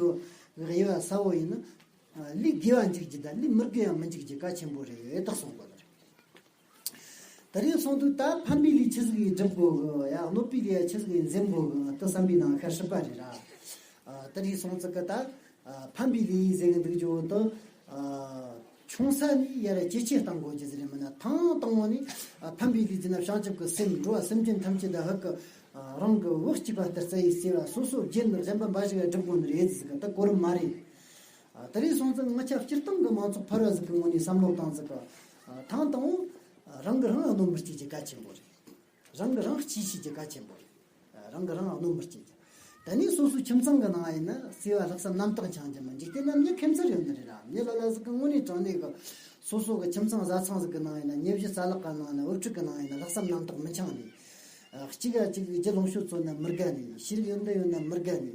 བུ་གི་དབྱེ་བ་གསལ་བོ་ཡིན་ན། ལས་དགེ་བ་འཇུག་རྒྱུ་དང་ལས་མི་དགེ་བ་མི་འཇུག་རྒྱུ་གལ་ཆེན་པོ་རེད་དག་གསུངས་པ་རེད། དེ་རིང་སོང་དུས་ད་ཕན་པའི་ལས་ཆི་ཟིག་གིས་སྒྲུབ་དགོས་གི། ཡང་གནོད་པའི་ལས་ཆི་ཟིག་གིས་འཛེམ་དགོས་གི་དེ་བསམ་པའི་ནང་ཤར་སྲིད་པ་རེད་ར། དེ་རིང་སོང་ཙི་གི་ད་ཕན་པའི་ལས་ཟེར་གི་འདུག་རྒྱུ་དེ། ཆུང་ས་ནས་ཡར་ཇེ་ཆེ་གཏང་དགོས་རྒྱུ་ཟིག་རེད། མིན་ན་ཐེངས་དང་པོ་ནས་ཕན་པའི་ལས་ཟེར་ན་བྱང་ཆུབ་ཀྱི་སེམས། འགྲོ་བ་སེམས་ཅན་ཐམས་ཅད་ད་ཧུ་གི་རང་གི་བུ་གཅིག་པ་ལྟར་བརྩེ་བའི་བརྩེ་བ། སོ་སོ་སྒེར་ནི་གཞན་པ་འབའ་ཞིག་ལ་སྒྲུབ་དགོས་ནི་རེད་ཟེར་གི་ད་གོ་རིམ་མ་རེད། ཨ། དེ་རིང་སོང་ཙང་ང་ཆ་སྤྱིར་བཏང་གི་མང་ཚོགས་ཕལ་བ་ཟིག་གི་ངོས་ནས་བསམ་བློ་བཏང་ཙི་གི། ཨ། ཐེངས་དང་པོ་རང་གིས་རང་ལ་གནོད་མི་སྐྱེལ་རྒྱུ་གལ་ཆེན་པོ་རེད། རང་གིས་རང་གཅེས་ཤེས་རྒྱུ་གལ་ཆེན་པོ་རེད། ཨ། རང་གིས་རང་གནོད་མི་སྐྱེལ་རྒྱུ། ད་ནི་སོ་སོའི་ཁྱིམ་ཚང་གི་ནང་ཡིན་ན་བརྩེ་བ་ལྷག་བསམ་རྣམ་དག་འཆང་རྒྱུ་མིན། འཇིག་རྟེན་ན་མྱི་ཁེམ་ཚར་ཡོད་ནི་རེད་ར། མྱི་ལ་ལ་ཟིག་གི་དངོས་གནས་དྲང་གནས་གི་སོ་སོ་གི་ཁྱིམ་ཚང་བཟའ་ཚང་ཟིག་གི་ནང་ཡིན་ན། མྱི་བཞི་རྩ་ལག་གི་ནང་ན། བུ་ཕྲུག་གི་ནང་ཡིན་ན། ལྷག་བསམ་རྣམ་དག་མི་འཆང་ནི། ཨ། གཅིག་ག་གཅིག་རྒྱུ་ལོངས་སྤྱོད་བཙོང་ན་མི་དགའ་ནི། ཤེས་རིག་ཡོན་ཏན་ཡོད་ན་མི་དགའ་ནི།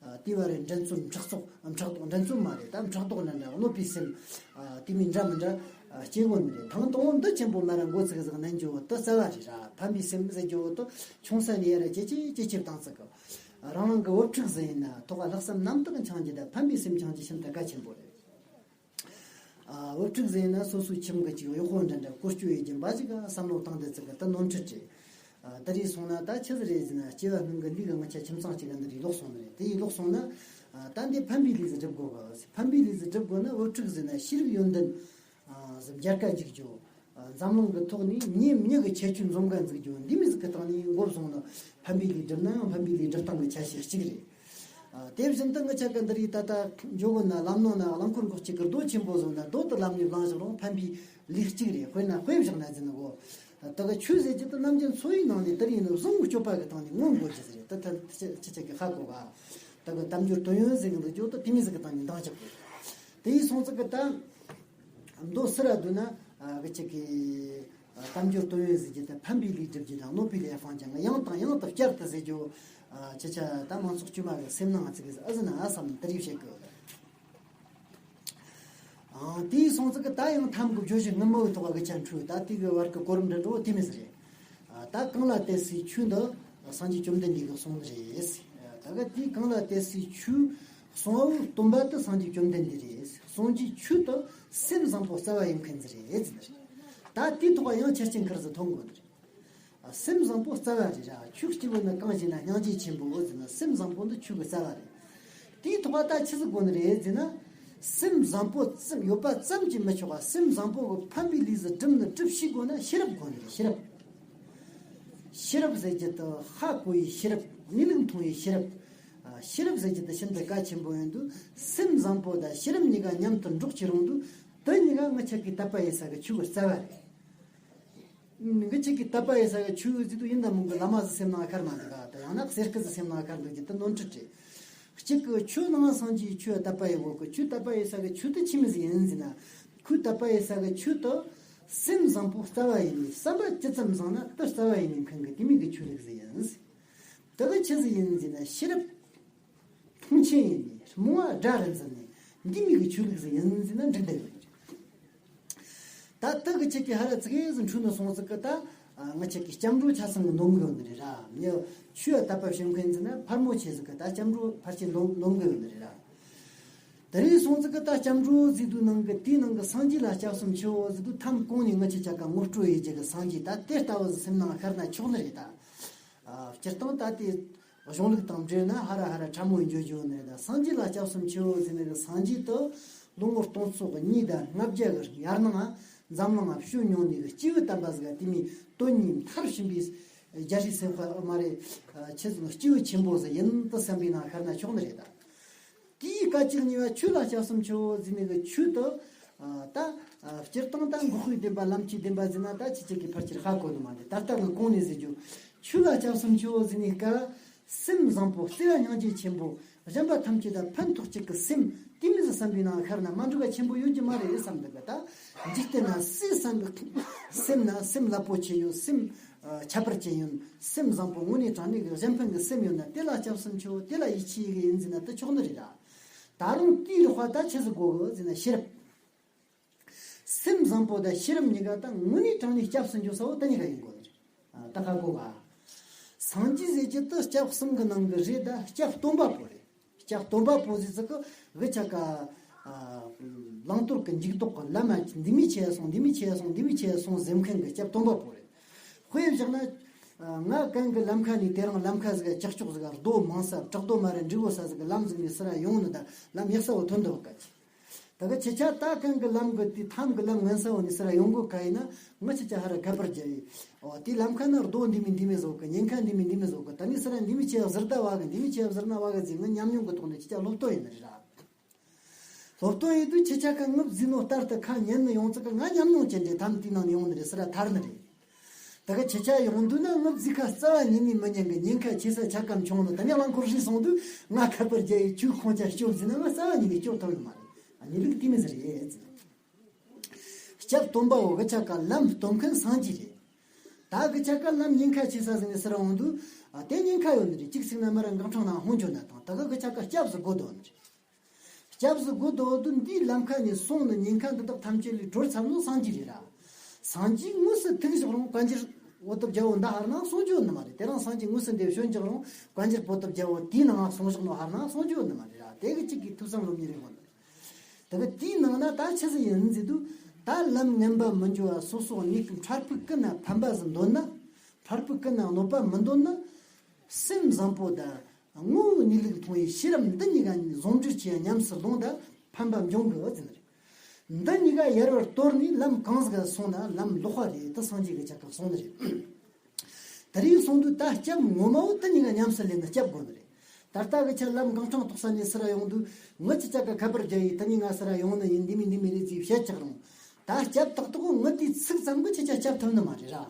ཨ། དེ་བར་འགྲན་རྩོད་ཕྲག་དོག་ཕྲག་དོག་འགྲན་རྩོད་མ་རེད། ད་ཕྲག་དོག་འདྲ་འདྲ། གནོད་པའི་སེམས། ཨ། དེ་མིན་འདྲ་མི་འདྲ། ཨ། སྐྱེ་དགོས་ནི་རེད། ཐང་དང་པོ་འདི་ཆེན་པོ་མ་ར་མགོ་ཚིག་ཟིག་ནན་རྒྱུ་བོ་དེ་རྩ་བ་རེད་ར། ཕན་པའི་སེམས་ཟེར་རྒྱུ་བོ་དེ་ཆུང་ས་ནས་ཡར་ཇེ་ཆེ་ཇེ་ཆེར་བཏང་ཚུགས་གི། རང་རང་གི་བུ་ཕྲུག་ཟིག་ཡིན་ན་ཐོག་ལྷག་བསམ་རྣམ་དག་འཆང་རྒྱུ་དང་ཕན་པའི་སེམས་འཆང་རྒྱུ་ཤིན་ཏུ་གལ་ཆེན་པོ་རེད། ཨ། བུ་ཕྲུག་ཟེར་ན་སོ་སོའི་ཁྱིམ་གི་ཅིག་གཡོག་པོ་འདྲ་འདྲ་བཀོལ་སྤྱོད་ཡེད་རྒྱུ་འབའ་ཞིག་ག་བསམ་བློ་བཏང་སྟེ་ཚུགས་གི། ད་ནོར་འཁྲུལ་རེད། ཨ། དེ་རིགས་སོང་ན་ད་ཆི་ཟིག་རེད་ཟེར་ན། སྐྱེ་བ་སྔོན་གི་ལུས་གི་ང་ཆ་ཁྱིམ་ཚང་གཅིག་ག་འདི་རིགས་ལོག་སོང་ནི་རེད། དེ་ཡིས་ལོག་སོང་ན། ཨ། ད་འདི་ཕན་པའི་ལས་ཟིག་སྒྲུབ་དགོས་གི། ཕན་པའི་ལས་ཟིག་སྒྲུབ་དགོས་ན་བུ་ཕྲུག་ཟེར་ན་ཤེས་རིག་ཡོན་ཏན། ཨ། ཟིག་རྒྱལ་ཁ་འཇུག་རྒྱུ། ཨ། འཛམ་གླིང་གི་ཐོག་ནས་མྱི་མྱི་གི་ཁྱད་ཆོས་འཛོམས་ག་འཛུགས་རྒྱུ། འདི་མོ་ཟིག་གི་སྟེང་ནས་མགོ་བཟུང་ན་ཕན་པའི་ལས་སྒྲུབ་ན་ཡང་ཕན་པའི་ལས་སྒྲུབ་སྟངས་ཀྱི་ཆ་ཤས་གཅིག་རེད། ཨ། དེ་བཞིན་དུ་ང་ཆ་ག་འདི་རིགས་ད་ལྟ་འཇོག་གོ་ན། ལམ་ནང་ན་རླངས་འཁོར་འགོག་བྱེད་ཀྱི་རྡོ་ཆེན་པོ་བཟོ་ན། རྡོ་དེ་ལམ་ནས་བླངས་བཞག་རུང་ཕན་པའི་ལས་གཅིག་རེད། དཔེར་ན་དཔེ་བཞག་ན་ཟེར་ན་གོ། ད་གི་ཆོས་ཟེར་རྒྱུ་དེ་རྣམ་འགྱུར་འཚོ་བའི་ནང་ནས་དེ་རིགས་ནི་བཟང་པོ་སྤྱོད་པ་གི་སྟེང་ནས་མངོན་དགོས་རྒྱུ་ཟེར་རེད། ད་ད་ཁྱེད་ཁྱེད་ཀྱིས་ཧ་གོ་ག། ད་གི་དལ་འབྱོར་དོན་ཡོད་ཟེར་གི་འདུག་རྒྱུ་དེ་དེ་མོ་ཟིག་གི་སྟེང་ནས་འདང་རྒྱག་དགོས། དེ་ཡིས་སོང་ཙི་གི་ད། མདོ་སི་ར་བསྡུ་ན། ཨ། གི་ཅིག་གི། ཨ། དལ་འབྱོར་དོན་ཡོད་ཟེར་རྒྱུ་དེ་ཕན་པའི་ལས་སྒྲུབ་རྒྱུ་དང་གནོད་པའི་ལས་སྤང་རྒྱུ། ཡང་དང་ཡང་དུ་བསྐྱར་དུ་ཟེར་རྒྱུ། ཨ། ཅི་ཆ་ད་མང་ཚོགས་དཀྱུས་མ་གི་སེམས་ནང་ཚིག་གི་ཨ་ཟི་ན་ཨ་བསམ་དེ་རིགས་བཤད་གི་ཡོད། ཨ། དེ་ཡིས་སོང་ཙི་གི་ད་ཡང་ཐམ་གི་བརྗོད་གཞི་སྔ་མོ་གི་ཐོག་གི་ཆ་འཕྲོས། ད་དེ་གི་བར་གི་གོ་རིམ་འདྲ་འགྲོ་དེ་མོ་ཟིག་རེད། ཨ། ད་གང་ལ་དད་སའི་ཆོས་འདི་སངས་རྒྱས་བཅོམ་ལྡན་འདས་ཀྱིས་གསུངས་ནི་རེད། ད་གི་དེ་གང་ལ་དད་སའི་ཆོས་གསུང་བའི་སྟོན་པ་དེ་སངས་རྒྱས་བཅོམ་ལྡན་འདས་རེད། གསུང་རྒྱུའི་ཆོས་དེ་སེམས་བཟང་པོ་རྩ་བ་ཡིན་མཁན་ཟིག་རེད་ཟེར་ནི་རེད། ད་དེའི་ཐོག་ཡང་ཆ་རྐྱེན་ཁེར་ཟིག་ཐོན་དགོས་ནི་རེད། ཨ། སེམས་བཟང་པོ་རྩ་བ་རེད་ར། ཆོས་སྐྱེ་བོ་ནི་གང་ཞེ་ན། སྙིང་རྗེ་ཆེན་པོའོ་ཟེར་ན། སེམས་བཟང་པོ་འདི་ཆོས་ཀྱི་རྩ་བ་རེད། དེའི་ཐོག་ད་ཆི་ཟིག་དགོས་ནི་རེད་ཟེར་ན། སེམས་བཟང་པོ་ཙམ་ཡོད་པ་ཙམ་གྱིས་མི་ཆོག་པ། སེམས་བཟང་པོ་གི་ཕན་པའི་ལས་ཟིག་སྒྲུབ་ནི་སྒྲུབ་ཤེས་དགོས་ན་ཤེས་རབ་དགོས་ནི་རེད། ཤེས་རབ། ཤེས་རབ་ཟེར་རྒྱུ་དེ་ཧ་གོ་བའི་ཤེས་རབ། གནས་ལུགས་མཐོང་བའི་ཤེས་རབ། ཨ། ཤེས་རབ་ཟེར་རྒྱུ་དེ་ཤིན་ཏུ་གལ་ཆེན་པོ་ཡིན་དུས། སེམས་བཟང་པོ་དང་ཤེས་རབ་གཉིས་ཀ་མཉམ་དུ་འགྲོགས་ཀྱི་རུང་དུས། དེ་གཉིས་ཀ་ང་ཆ་གི་དད་པ་ཡེད་ས་གི་ཆོས་ཀྱི་རྩ་བ་རེད། ང་ཆ་གི་དད་པ་ཡེད་ས་གི་ཆོས་ཟེར་དུས་ཡིན་དང་མིན་གི་བླ་མ་ཟིག་སེམས་ནང་ཁར་མ་འདུག་ག། ད་ཡང་ན་གསེར་སྐུ་ཟིག་སེམས་ནང་ཁར་འདུག་རྒྱུ་དེ་ནོར་འཁྲུལ་རེད། གཅིག་གི་ཆོས་ནང་སངས་རྒྱས་ཆོས་དད་པ་ཡེད་དགོས་གི། ཁྱོད་དད་པ་ཡེད་ས་གི་ཆོས་དེ་ཆི་མོ་ཟིག་ཡིན་ཟེར་ན། ཁོས་དད་པ་ཡེད་ས་གི་ཆོས་དེ་སེམས་བཟང་པོ་རྩ་བ་ཡིན་ནི། བསམ་པ་ཇི་ཙམ་བཟང་ན་དེ་རྩ་བ་ཡིན་ནི་མཁན་གི་དེ་མོ་གི་ཆོས་ལུགས་ཟིག་ཡིན། དེ་གི་ཆི་ཟིག་ཡིན་ཟེར་ན། ཤེས་རབ་མཐོང་ཆེན་ཡིན་ནི། རྨོངས་པ་དགྲ་རུ་འཛིན་ནི། འདི་མོ་གི་ཆོས་ལུགས་ཟིག་ཡིན་ཟེར་ན་འགྲིག་བསྡད་ཡོད། ད་དེ་གི་ཆེད་ཀྱི་ཧ་ར་ཙི་གེ་ཟིག་འཕྲོས་ནས་སོང་ཙི་གི་ད། ཨ། ང་ཆ་གི་སྐྱབས་འགྲོ་ཆ་ཚང་གི་འདོན་གི་ཡོད་ནི་རེད་ར། མྱི་ཆོས་ལ་དད་པ་བྱེད་མཁན་ཟིག་ན་ཕལ་མོ་ཆེ་ཟིག་གི་ད་སྐྱབས་འགྲོ་ཕལ་ཆེར་འདོན་འདོན་གི་ཡོད་ནི་རེད་ར། དེ་རིང་སོང་ཙི་གི་ད་སྐྱབས་འགྲོ་ཟེར་དུས་ནང་གི་དེའི་ནང་གི་སངས་རྒྱས་ལ་སྐྱབས་སུ་མཆིའོ་ཟེར་དུས། ཐམ་གོང་ནས་ང་ཆ་ཆ་ག་ངོ་སྤྲོད་ཡེད་རྒྱུ་གི་སངས་རྒྱས་ད་དེ་ལྟ་བུ་ཟིག་སེམས་ནང་ཤར་ན་ཆོག་ནི་རེད་ད། ཨ། སྤྱིར་བཏང་ད་དེ་གཞུང་ལུགས་དང་འབྲེལ་ན་ཧ་ར་ཧ་ར་ཕྲ་མོ་ཡིན་འཇོག་འཇོག་ནི་རེད་ད། སངས་རྒྱས་ལ་སྐྱབས་སུ་མཆིའོ་ཟེར་ནི་གི་སངས་རྒྱས་དེ་ལོ་ངོ་སྟོང་ཚོ་གི་གཉིས་དང་ལྔ་བརྒྱ་གི་ཡར་ནང་འཛམ་གླིང་ང་བྱོན་མྱོང་ནི་གི་སྐྱེས་བུ་དམ་པ་ཟིག་ག། དེ་མོ་དོན་གཉིས་མཐར་ཕྱིན་པའི་རྒྱལ་སྲས་སེམས་དཔའ་མ་རེད། ཨ། ཆི་ཟེར་ན། སྐྱེས་བུ་ཆེན་པོ་ཟིག་ཡིན་དུ་བསམ་པའི་ནང་ཤར་ན་ཆོག་ནི་རེད་ད། དེའི་སྐད་ཅིག་གཉིས་པ་ཆོས་ལ་སྐྱབས་སུ་མཆིའོ་ཟེར་ནི་གི་ཆོས་དེ། ཨ། ད། ཨ། སྤྱིར་བཏང་ད་འགོག་པའི་བདེན་པ་ལམ་གྱི་བདེན་པ་ཟེར་ན་ད་ཁྱེད་ཅག་གིས་ཕལ་ཆེར་ཧ་གོ་ནི་མ་རེད། ད་ལྟ་ངས་གོང་ནས་ཟེར་རྒྱུ། ཆོས་ལ་སྐྱབས་སུ་མཆིའོ་ཟེར་ནི་ག། སེམས་བཟང་པོ། བརྩེ་བ་སྙིང་རྗེ་ཆེན་པོ། གཞན་པ་ཐམས་ཅད་ལ་ཕན་ཐོགས་བྱེད་ཀྱི་སེམས་དེ་མོ་ཟིག་བསམ་པའི་ནང་ཤར་ན་མ་འགྲིག་པ་ཆེན་པོ་ཡོད་རྒྱུ་མ་རེད་བསམ་འདུག་ག། ད་འཇིག་རྟེན་ན་སུས་བསམ་པའི་སེམས་ན་སེམས་རླབས་པོ་ཆེ་ཡོད། སེམས། ཨ། ཁྱད་པར་ཅན་ཡོད། སེམས་བཟང་པོ་དངོས་གནས་དྲང་གནས་ཀྱི་གཞན་ཕན་གྱི་སེམས་ཡོད་ན་དེ་ལ་སྐྱབས་སུ་མཆིའོ། དེ་ལ་ཡིད་ཆེས་ཡེད་གི་ཡིན་ཟེར་ན་དེ་ཆོག་ནི་རེད་ད། ད་རུང་དེའི་རིགས་པ་ད་ཆི་ཟིག་དགོས་གི་ཟེར་ན་ཤེས་རབ། སེམས་བཟང་པོ་དང་ཤེས་རབ་གཉིས་ཀ་ད་དངོས་གནས་དྲང་གནས་སྐྱབས་སུ་འགྱོ་ས་བོ་དེ་གཉིས་ཀ་ཡིན་དགོས་ནི་རེད། ཨ། ད་ཧ་གོ་ག། སངས་རྒྱས་ཟེར་རྒྱུ་དེ་སྐྱབས་གསུམ་གི་ནང་གི་རེད། ད་སྐྱབས་སྟོན་པ་པོ་རེད། སྐྱབས་སྟོན་པ་པོ་ཟེར་ཙི་གི་གི་ཆ་ག། ཨ། བླང་དོར་གི་འཇུག་ལྡོག་གི་ལམ། འདི་མོ་ཆེ་སོང་། འདི་མོ་ཆེ་སོང་། འདི་མོ་ཆེ་སོང་ཟེར་མཁན་གི་སྐྱབས་སྟོན་པ་པོ་རེད། དཔེ་བཞག་ན། ཨ། ང་གན་གི་ལམ་ཁ་ནས་དེ་རིང་ལམ་ཁ་ཟིག་ག་ཀྱག་ཀྱོག་ཟིག་ག་རྡོ་མང་ས་བྲག་རྡོ་མ་ར་འགྲིག་གོ་ས་ཟིག་གི་ལམ་ཟིག་ནས་སུ་ར་ཡོང་ནི། ད་ལམ་ཡག་ས་བོ་ཐོན་འདུག་ག་ཅི། ད་གི་ཁྱེད་ཆ་ད་གན་གི་ལམ་གི་དེ་ཐམ་གི་ལམ་ངན་ས་བོ་ནས་སུ་ར་ཡོང་གོ་ག་ཡིན་ན། ང་ཁྱེད་ཆ་ཧ་ར་ག་པར་རྒྱབ་ཡི། ཨོ། དེ་ལམ་ཁ་ན་རྡོ་འདི་མོ་འདི་མོ་ཟིག་གི། ཉེན་ཁ་འདི་མོ་འདི་མོ་ཟིག་གི། ད་ནི་སུ་ར་འདི་མོ་ཆེ་ཟུར་ད་བ་གི། འདི་མོ་ཆེ་ཟུར་ན་བ་གི་ཟེར། ང་ཉམས་མྱོང་གི་ཐོག་ནས་ཁྱེད་ཆ་སློབ་སྟོན་ཡིན་ནི་རེད་ར། སློབ་སྟོན་ཡིན་དུས་ཁྱེད་ཆ་ག་ངུབ་ཟིན་ནོ་ལྟར་དུ་ཁ་ཉན་ནི་ཡོང་ཙི་གི། ང་ཉམས་མྱོང་ཅན་རེད། ཐམ་དེའི་ནང་ནས་ཡོང་ནི་རེད། སུ་ར་ཐར་ནི་རེད། ད་ག་ཁྱེད་ཅག་ཡོང་དུས་ན་ངའི་རྫིག་ཁ་རྩ་བ་ཉིད་ནས་མི་ཉན་གི། ཉེན་ཁ་ཆེ་ས་ཆ་ག་མཆོང་ནི། ད་ནི་རླངས་འཁོར་རིལ་སོང་དུས་ང་ཁ་པར་རྒྱག་ཡི། ཁྱོད་ཁོང་ཅག་སྐྱོབ་ཟེར་ན་ང་རྩ་བ་ཉིད་ནས་སྐྱོབ་ཐུབ་ནི་མ་རེད། ཨ་ནི་ལུགས་དེ་མི་ཟེར་ཡེ་ཟེར། སྐྱབས་སྟོན་པའོ་གི་ཆ་ག་ལམ་སྟོན་མཁན་སངས་རྒྱས་རེད། ད་གི་ཆ་ག་ལམ་ཉེན་ཁ་ཆེ་ས་ཟིག་ནས་ཟེར་འོང་དུས། ཨ་དེ་ཉེན་ཁ་ཡོད་ནི་རེད། གཅིག་ཟིག་ན་མི་རང་གང་འཕྲང་ནང་ཧོན་འཇོག་ན་དང་། ད་གི་གི་ཆ་ག་སྐྱབས་སུ་དགོས་དོ་ནི་རེད། སྐྱབས་སུ་དགོས་དོ་དུ་འདིའི་ལམ་ཁ་ནས་སོང་ནི་ཉེན་ཁ་འདི་དག་ཐམས་ཅད་ལས་གྲོལ་ཚར་ནོ་སངས་རྒྱས་རེད་ར། སངས་རྒྱས་དངོས་སུ་ཐུག་བཞག་རུང་བཀའ་འགྱུར་པོ་ཏི་བརྒྱ་པོ་འདི་ཧར་ནང་གསུང་རྒྱུ་ནི་མ་རེད། དེ་རིང་སངས་རྒྱས་དངོས་སུ་འདིར་བྱོན་བཞག་རུང་བཀའ་འགྱུར་པོ་ཏི་བརྒྱ་པོ་དེའི་ནང་གསུང་བཞག་ནོ་ཧར་ནང་གསུང་རྒྱུ་ནི་མ་རེད་ར། དེ་གི་གཅིག་གིས་ཐུགས་བསམ་རོབ་གཉིས་རེད་གོ་ནི། དེ་གི་དེའི་ནང་ན་ད་ཆི་ཟིག་ཡིན་ཟེར་དུས། ད་ལམ་ངན་པ་མི་འགྱོ་བ་སོ་སོ་གནས་སྐབས་འཕྲལ་ཕུགས་ཀུན་ན་ཕན་པ་ཟིག་འདོད་ན། འཕྲལ་ཕུགས་ཀུན་ན་གནོད་པ་མི་འདོད་ན། སེམས་བཟང་པོ་དང་དངོས་པོའི་གནས་ལུགས་མཐོང་བའི་ཤེས་རབ་འདི་གཉིས་ཀ་ཟུང་འབྲེལ་གྱིས་ཉམས་སུ་ལོངས་དང་ཕན་པ་འབྱུང་གི་ཟེར་ནི་རེད། འདི་གཉིས་ཀ་ཡར་བར་དོར་ནས་ལམ་གང་ཟིག་སོང་ན་ལམ་ལོག་པ་རེད་དུ་སངས་རྒྱས་ཀྱི་ཆ་ག་གསུངས་ནི་རེད། དེ་རིང་སོང་དུས་ད་སྐྱབས་ངོ་མ་བོ་དེ་གཉིས་ཀ་ཉམས་སུ་ལེན་ན་སྐྱབས་དགོས་ནི་རེད། ད་ལྟ་གི་ཆ་ལམ་གང་འཕྲང་ཐོག་ས་ནས་སུ་ར་ཡོང་དུས་ངི་ཆི་ཆ་ག་ཁ་པར་རྒྱག་ཡི་དེ་གཉིས་ང་སུ་ར་ཡོང་ནི་ཡིན། འདི་མི་འདི་མི་རེད་ཅེས་བཤད་ཀྱག་རུང་། ད་སྐྱབས་ཏག་ཏག་གོ་ངི་དེའི་ཚིག་ཙམ་གི་ཆི་ཆ་སྐྱབས་ཐུབ་ནི་མ་རེད་ར།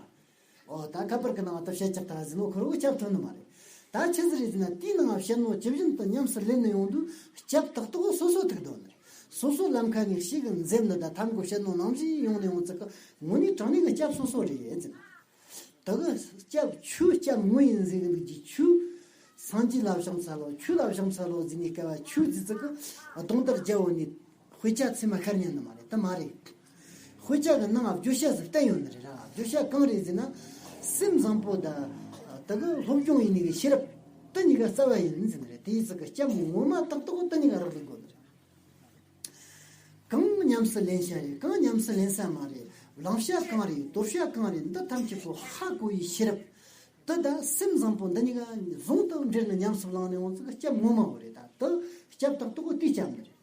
ཨོ་ད་ཁ་པར་གི་ནང་ད་བཤད་ཀྱག་ད་ཟིན་ནོ་ཁོ་རོ་སྐྱབས་ཐུབ་ནི་མ་རེད། ད་ཆི་ཟིག་རེད་ཟེར་ན་དེའི་ནང་བཤད་ནོ་ཇི་བཞིན་དུ་ཉམས་སུ་ལེན་ནི་ཡོང་དུས་སྐྱབས་ཏག་ཏག་གོ་སོ་སོ་ཐུག་དོ་ནི་རེད། སོ་སོ་ལམ་ཁ་ནས་ཤེས་གི་འཛེམ་ནི་ད་ཐམ་གོ་བཤད་ནོ་ནང་བཞིན་ཡོང་ནི་ཡོང་ཚིག་གི་དངོས་གནས་དྲང་གནས་གི་སྐྱབས་སོ་སོ་རེད་ཟེར། ད་གི་སྐྱབས་ཆོས་སྐྱབས་དངོས་ཡིན་ཟེར་གི་འདུག་གི་ཆོས། སངས་རྒྱས་ལ་བྱང་ས་ལོ་ཆོས་ལ་བྱང་ས་ལོ་ཟེར་ནས་སྐབས་ཆོས་ཟེར་ཚིག་གི་གདོང་ལྟར་རྒྱལ་བོ་ནས་དཔེ་ཆ་ཚད་མ་ཤར་ཉན་ནི་མ་རེད། དེ་མ་རེད། དཔེ་ཆ་གི་ནང་བརྗོད་བྱ་ཟིག་བསྟན་ཡོད་ནི་རེད་ར། བརྗོད་བྱ་གང་རེད་ཟེར་ན། སེམས་བཟང་པོ་དང་། ད་གི་སློབ་སྦྱོང་ཡིན་ནི་གི་ཤེས་རབ་དེ་གཉིས་ཀ་རྩ་བ་ཡིན་ཟེར་ནི་རེད། དེའི་ཚིག་གི་སྐྱབས་ངོ་མ་ཏག་ཏག་དེ་གཉིས་ཀ་རག་ལས་དགོས་ནི་རེད། གང་ཉམས་སུ་ལེན་བྱ་རེད། གང་ཉམས་སུ་ལེན་ས་མ་རེད། བླང་བྱ་གང་རེད། དོར་བྱ་གང་རེད། འདི་ཐམས་ཅད་པོ་ཧ་གོ་ཡི་ཤེས་རབ་དེ་དང་སེམས་བཟང་པོ་འདི་གཉིས་ཀ་ཟུང་དུ་འབྲེལ་ནས་ཉམས་སུ་བླངས་ནས་འོང་ཚིག་གི་སྐྱབས་ངོ་མ་བོ་རེད། ད་དེ་སྐྱབས་ཏག་ཏག་གོ་དེའི་སྐྱབས་ནི་རེད།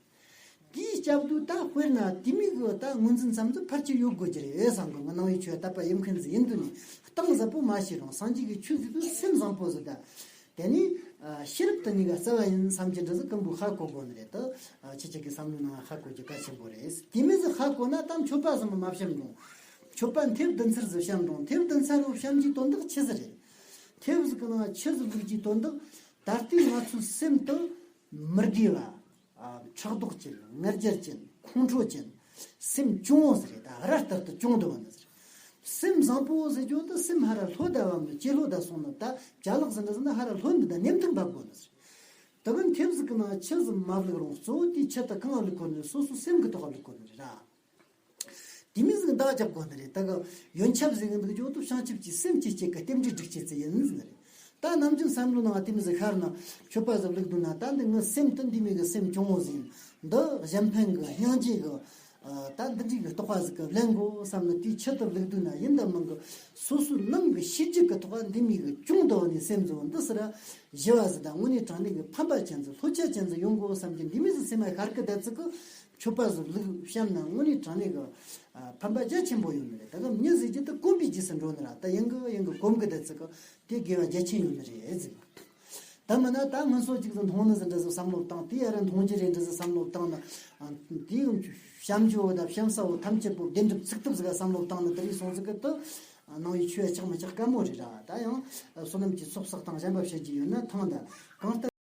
དེའི་སྐྱབས་དུས་ད་དཔེར་ན་དེ་མིན་གི་ད་ངོས་འཛིན་ཙམ་དུ་ཕལ་ཆེར་ཡོད་དགོས་ཀྱི་རེད་བསམ་གི། ང་ནང་བའི་ཆོས་དད་པ་ཡིན་མཁན་ཟིག་ཡིན་དུས་ནས་གཏིང་ཟབ་པོ་མ་ཤེས་རུང་སངས་རྒྱས་ཀྱི་ཆོས་ཟིག་དུས་སེམས་བཟང་པོ་ཟིག་དང་། དེ་ནས་ཨ་ཤེས་རབ་དེ་གཉིས་ཀ་རྩ་བ་ཡིན་བསམ་གྱི་འདྲ་ཟིག་ཀུན་པོ་ཧ་གོ་དགོས་ནི་རེད་དོ། ཨ་ཁྱེད་ཅག་གི་བསམ་བློའི་ནང་ཧ་གོ་རྒྱུ་གལ་ཆེན་པོ་རེད། དེ་མིན་ཟིག་ཧ་གོ་ན་ད་མཆོད་པ་ཟིག་མ་བཤམས་རུང་། མཆོད་པ་མཐེབ་བདུན་ཚར་ཟིག་བཤམས་རུང་། མཐེབ་བདུན་ཚར་རུང་བཤམས་རྒྱུའི་དོན་དག་ཆི་ཟིག་རེད། མཐེབ་ཟིག་གི་ནང་ཆུ་ཟིག་བླུགས་རྒྱུའི་དོན་དག་ད་ལྟའི་ང་ཚོའི་སེམས་དུ་མི་དགེ་བ། ཨ་ཕྲག་དོག་ཅན། ང་རྒྱལ་ཅན། ཁོང་ཁྲོ་ཅན། སེམས་གྱོང་བོ་ཟེར་རེད། ད་ར་ལྟར་དུ་གྱོང་དུ་བ་ནི་ཟེར། སེམས་བཟང་པོ་ཟེར་རྒྱུ་དེ་སེམས་ཧ་ར་ལྷོད་ད་བ་མི་ཇེ་ལྷོད་ད་སོང་ནི། ད་ཅ་ལག་ཟེར་འདྲ་ཟེར་ན་ཧ་ར་ལྷོད་འདི་ད་ནེམ་ཐུག་འབབ་དགོས་ནི་ཟེར། ད་གིན་མཐེབ་ཟིག་གི་ནང་ཆུ་ཟིག་མ་བླུགས་རུང་གཙོ་བོ་དེའི་ཆུ་དེ་གང་བླུགས་དགོས་ནི། སོ་སོའི་སེམས་གི་ཐོག་བླུགས་དགོས་ནི་རེད་ར། དེ་མིན་ཟིག་བདག་རྒྱབ་དགོས་ནི་རེད། ད་གི་ཡོན་ཆབ་ཟེར་གི་འདུག་རྒྱུ་དུ་བྱང་ཆུབ་ཀྱི་སེམས་ཀྱི་སྐྱེ་གི་རྟེན་འབྲེལ་སྒྲིག་བྱེད་ཚེ་ཡིན་ཟིན་རེད། ད་ནམ་རྒྱུན་བསམ་བློ་ནང་དེ་མི་ཟིག་ཤར་ན་མཆོད་པ་ཟིག་བླུགས་འདུག་ན། ད་འདི་ངའི་སེམས་དེ་འདི་མི་གི་སེམས་གྱོང་བོ་ཟིན། འདི་གཞན་ཕན་གི་སྙིང་རྗེ་གི་ཨ་ད་འདི་འདྲའི་གི་རྟོགས་པ་ཟིག་གི་ལེན་དགོས་བསམ་ན་དེའི་ཆེད་དུ་བླུགས་འདུག་ན། ཡིན་དང་མིན་གི་སོ་སོའི་ནང་གི་ཤེས་རྒྱུད་གི་ཐོག་འདི་མི་གི་གྱོང་དུ་བ་ནི་སེམས་ཟིག་འདི་ཟེར་ར་ཞི་བ་ཟིག་དང་དངོས་གནས་དྲང་གནས་གི་ཕན་པ་ཅན་ཟིག་ལྷོད་ཆ་ཅན་ཟིག་ཡོང་དགོས་བསམ་གྱི་འདི་མི་ཟིག་སེམས་མ་ཤར་གི་བསྡད་ཚིག་གི་མཆོད་པ་ཟིག་བླུགས་བཤམས་ན་དངོས་གནས་དྲང་གནས་གི་ཨ་ཕན་པ་རྒྱ་ཆེན་པོ་ཡོད་ནི་རེད། ད་གི་མྱི་ཟེར་རྒྱུ་དེ་གོམས་པའི་རྗེས་སུ་འགྲོ་ནི་ར། ད་ཡང་གི་ཡང་གི་གོམས་གི་བསྡད་ཚིག་གི་དེ་དགེ་བ་རྒྱ་ཆེན་ཡོད་ནི་རེད་ཟེར། ད་མིན་ན་ད་སྔོན་སོ་གཅིག་ཏུ་མཐོང་ནི་ཟིག་འདྲ་ཟིག་བསམ་བློ་བཏང་། དེ་ཡ་ར་མཐོང་རྒྱུ་རེད་འདྲ་ཟིག་བསམ་བློ་བཏང་ན། ཨ་དེ་ཡང་བཤམ་རྒྱུ་བོ་ད་བཤམ་ས་བོ་ཐམས་ཅད་པོ་བདེན་གྲུབ་ཚུགས་ཐུབ་ཟིག་བསམ་བློ་བཏང་ན། དེ་རིང་སོང་ཟིག་གི་དུ་ནང་བའི་ཆོས་ཡ་ཆག་མི་ཆག་དཀའ་མོ་རེད་ར། ད་ཡང་བསོད་ནམས་ཀྱི་ཚོགས་བསགས་སྟངས་གཞན་པ་བཤད་རྒྱུ་ཡོད་ན་ཐང་ད་གང་ལྟར།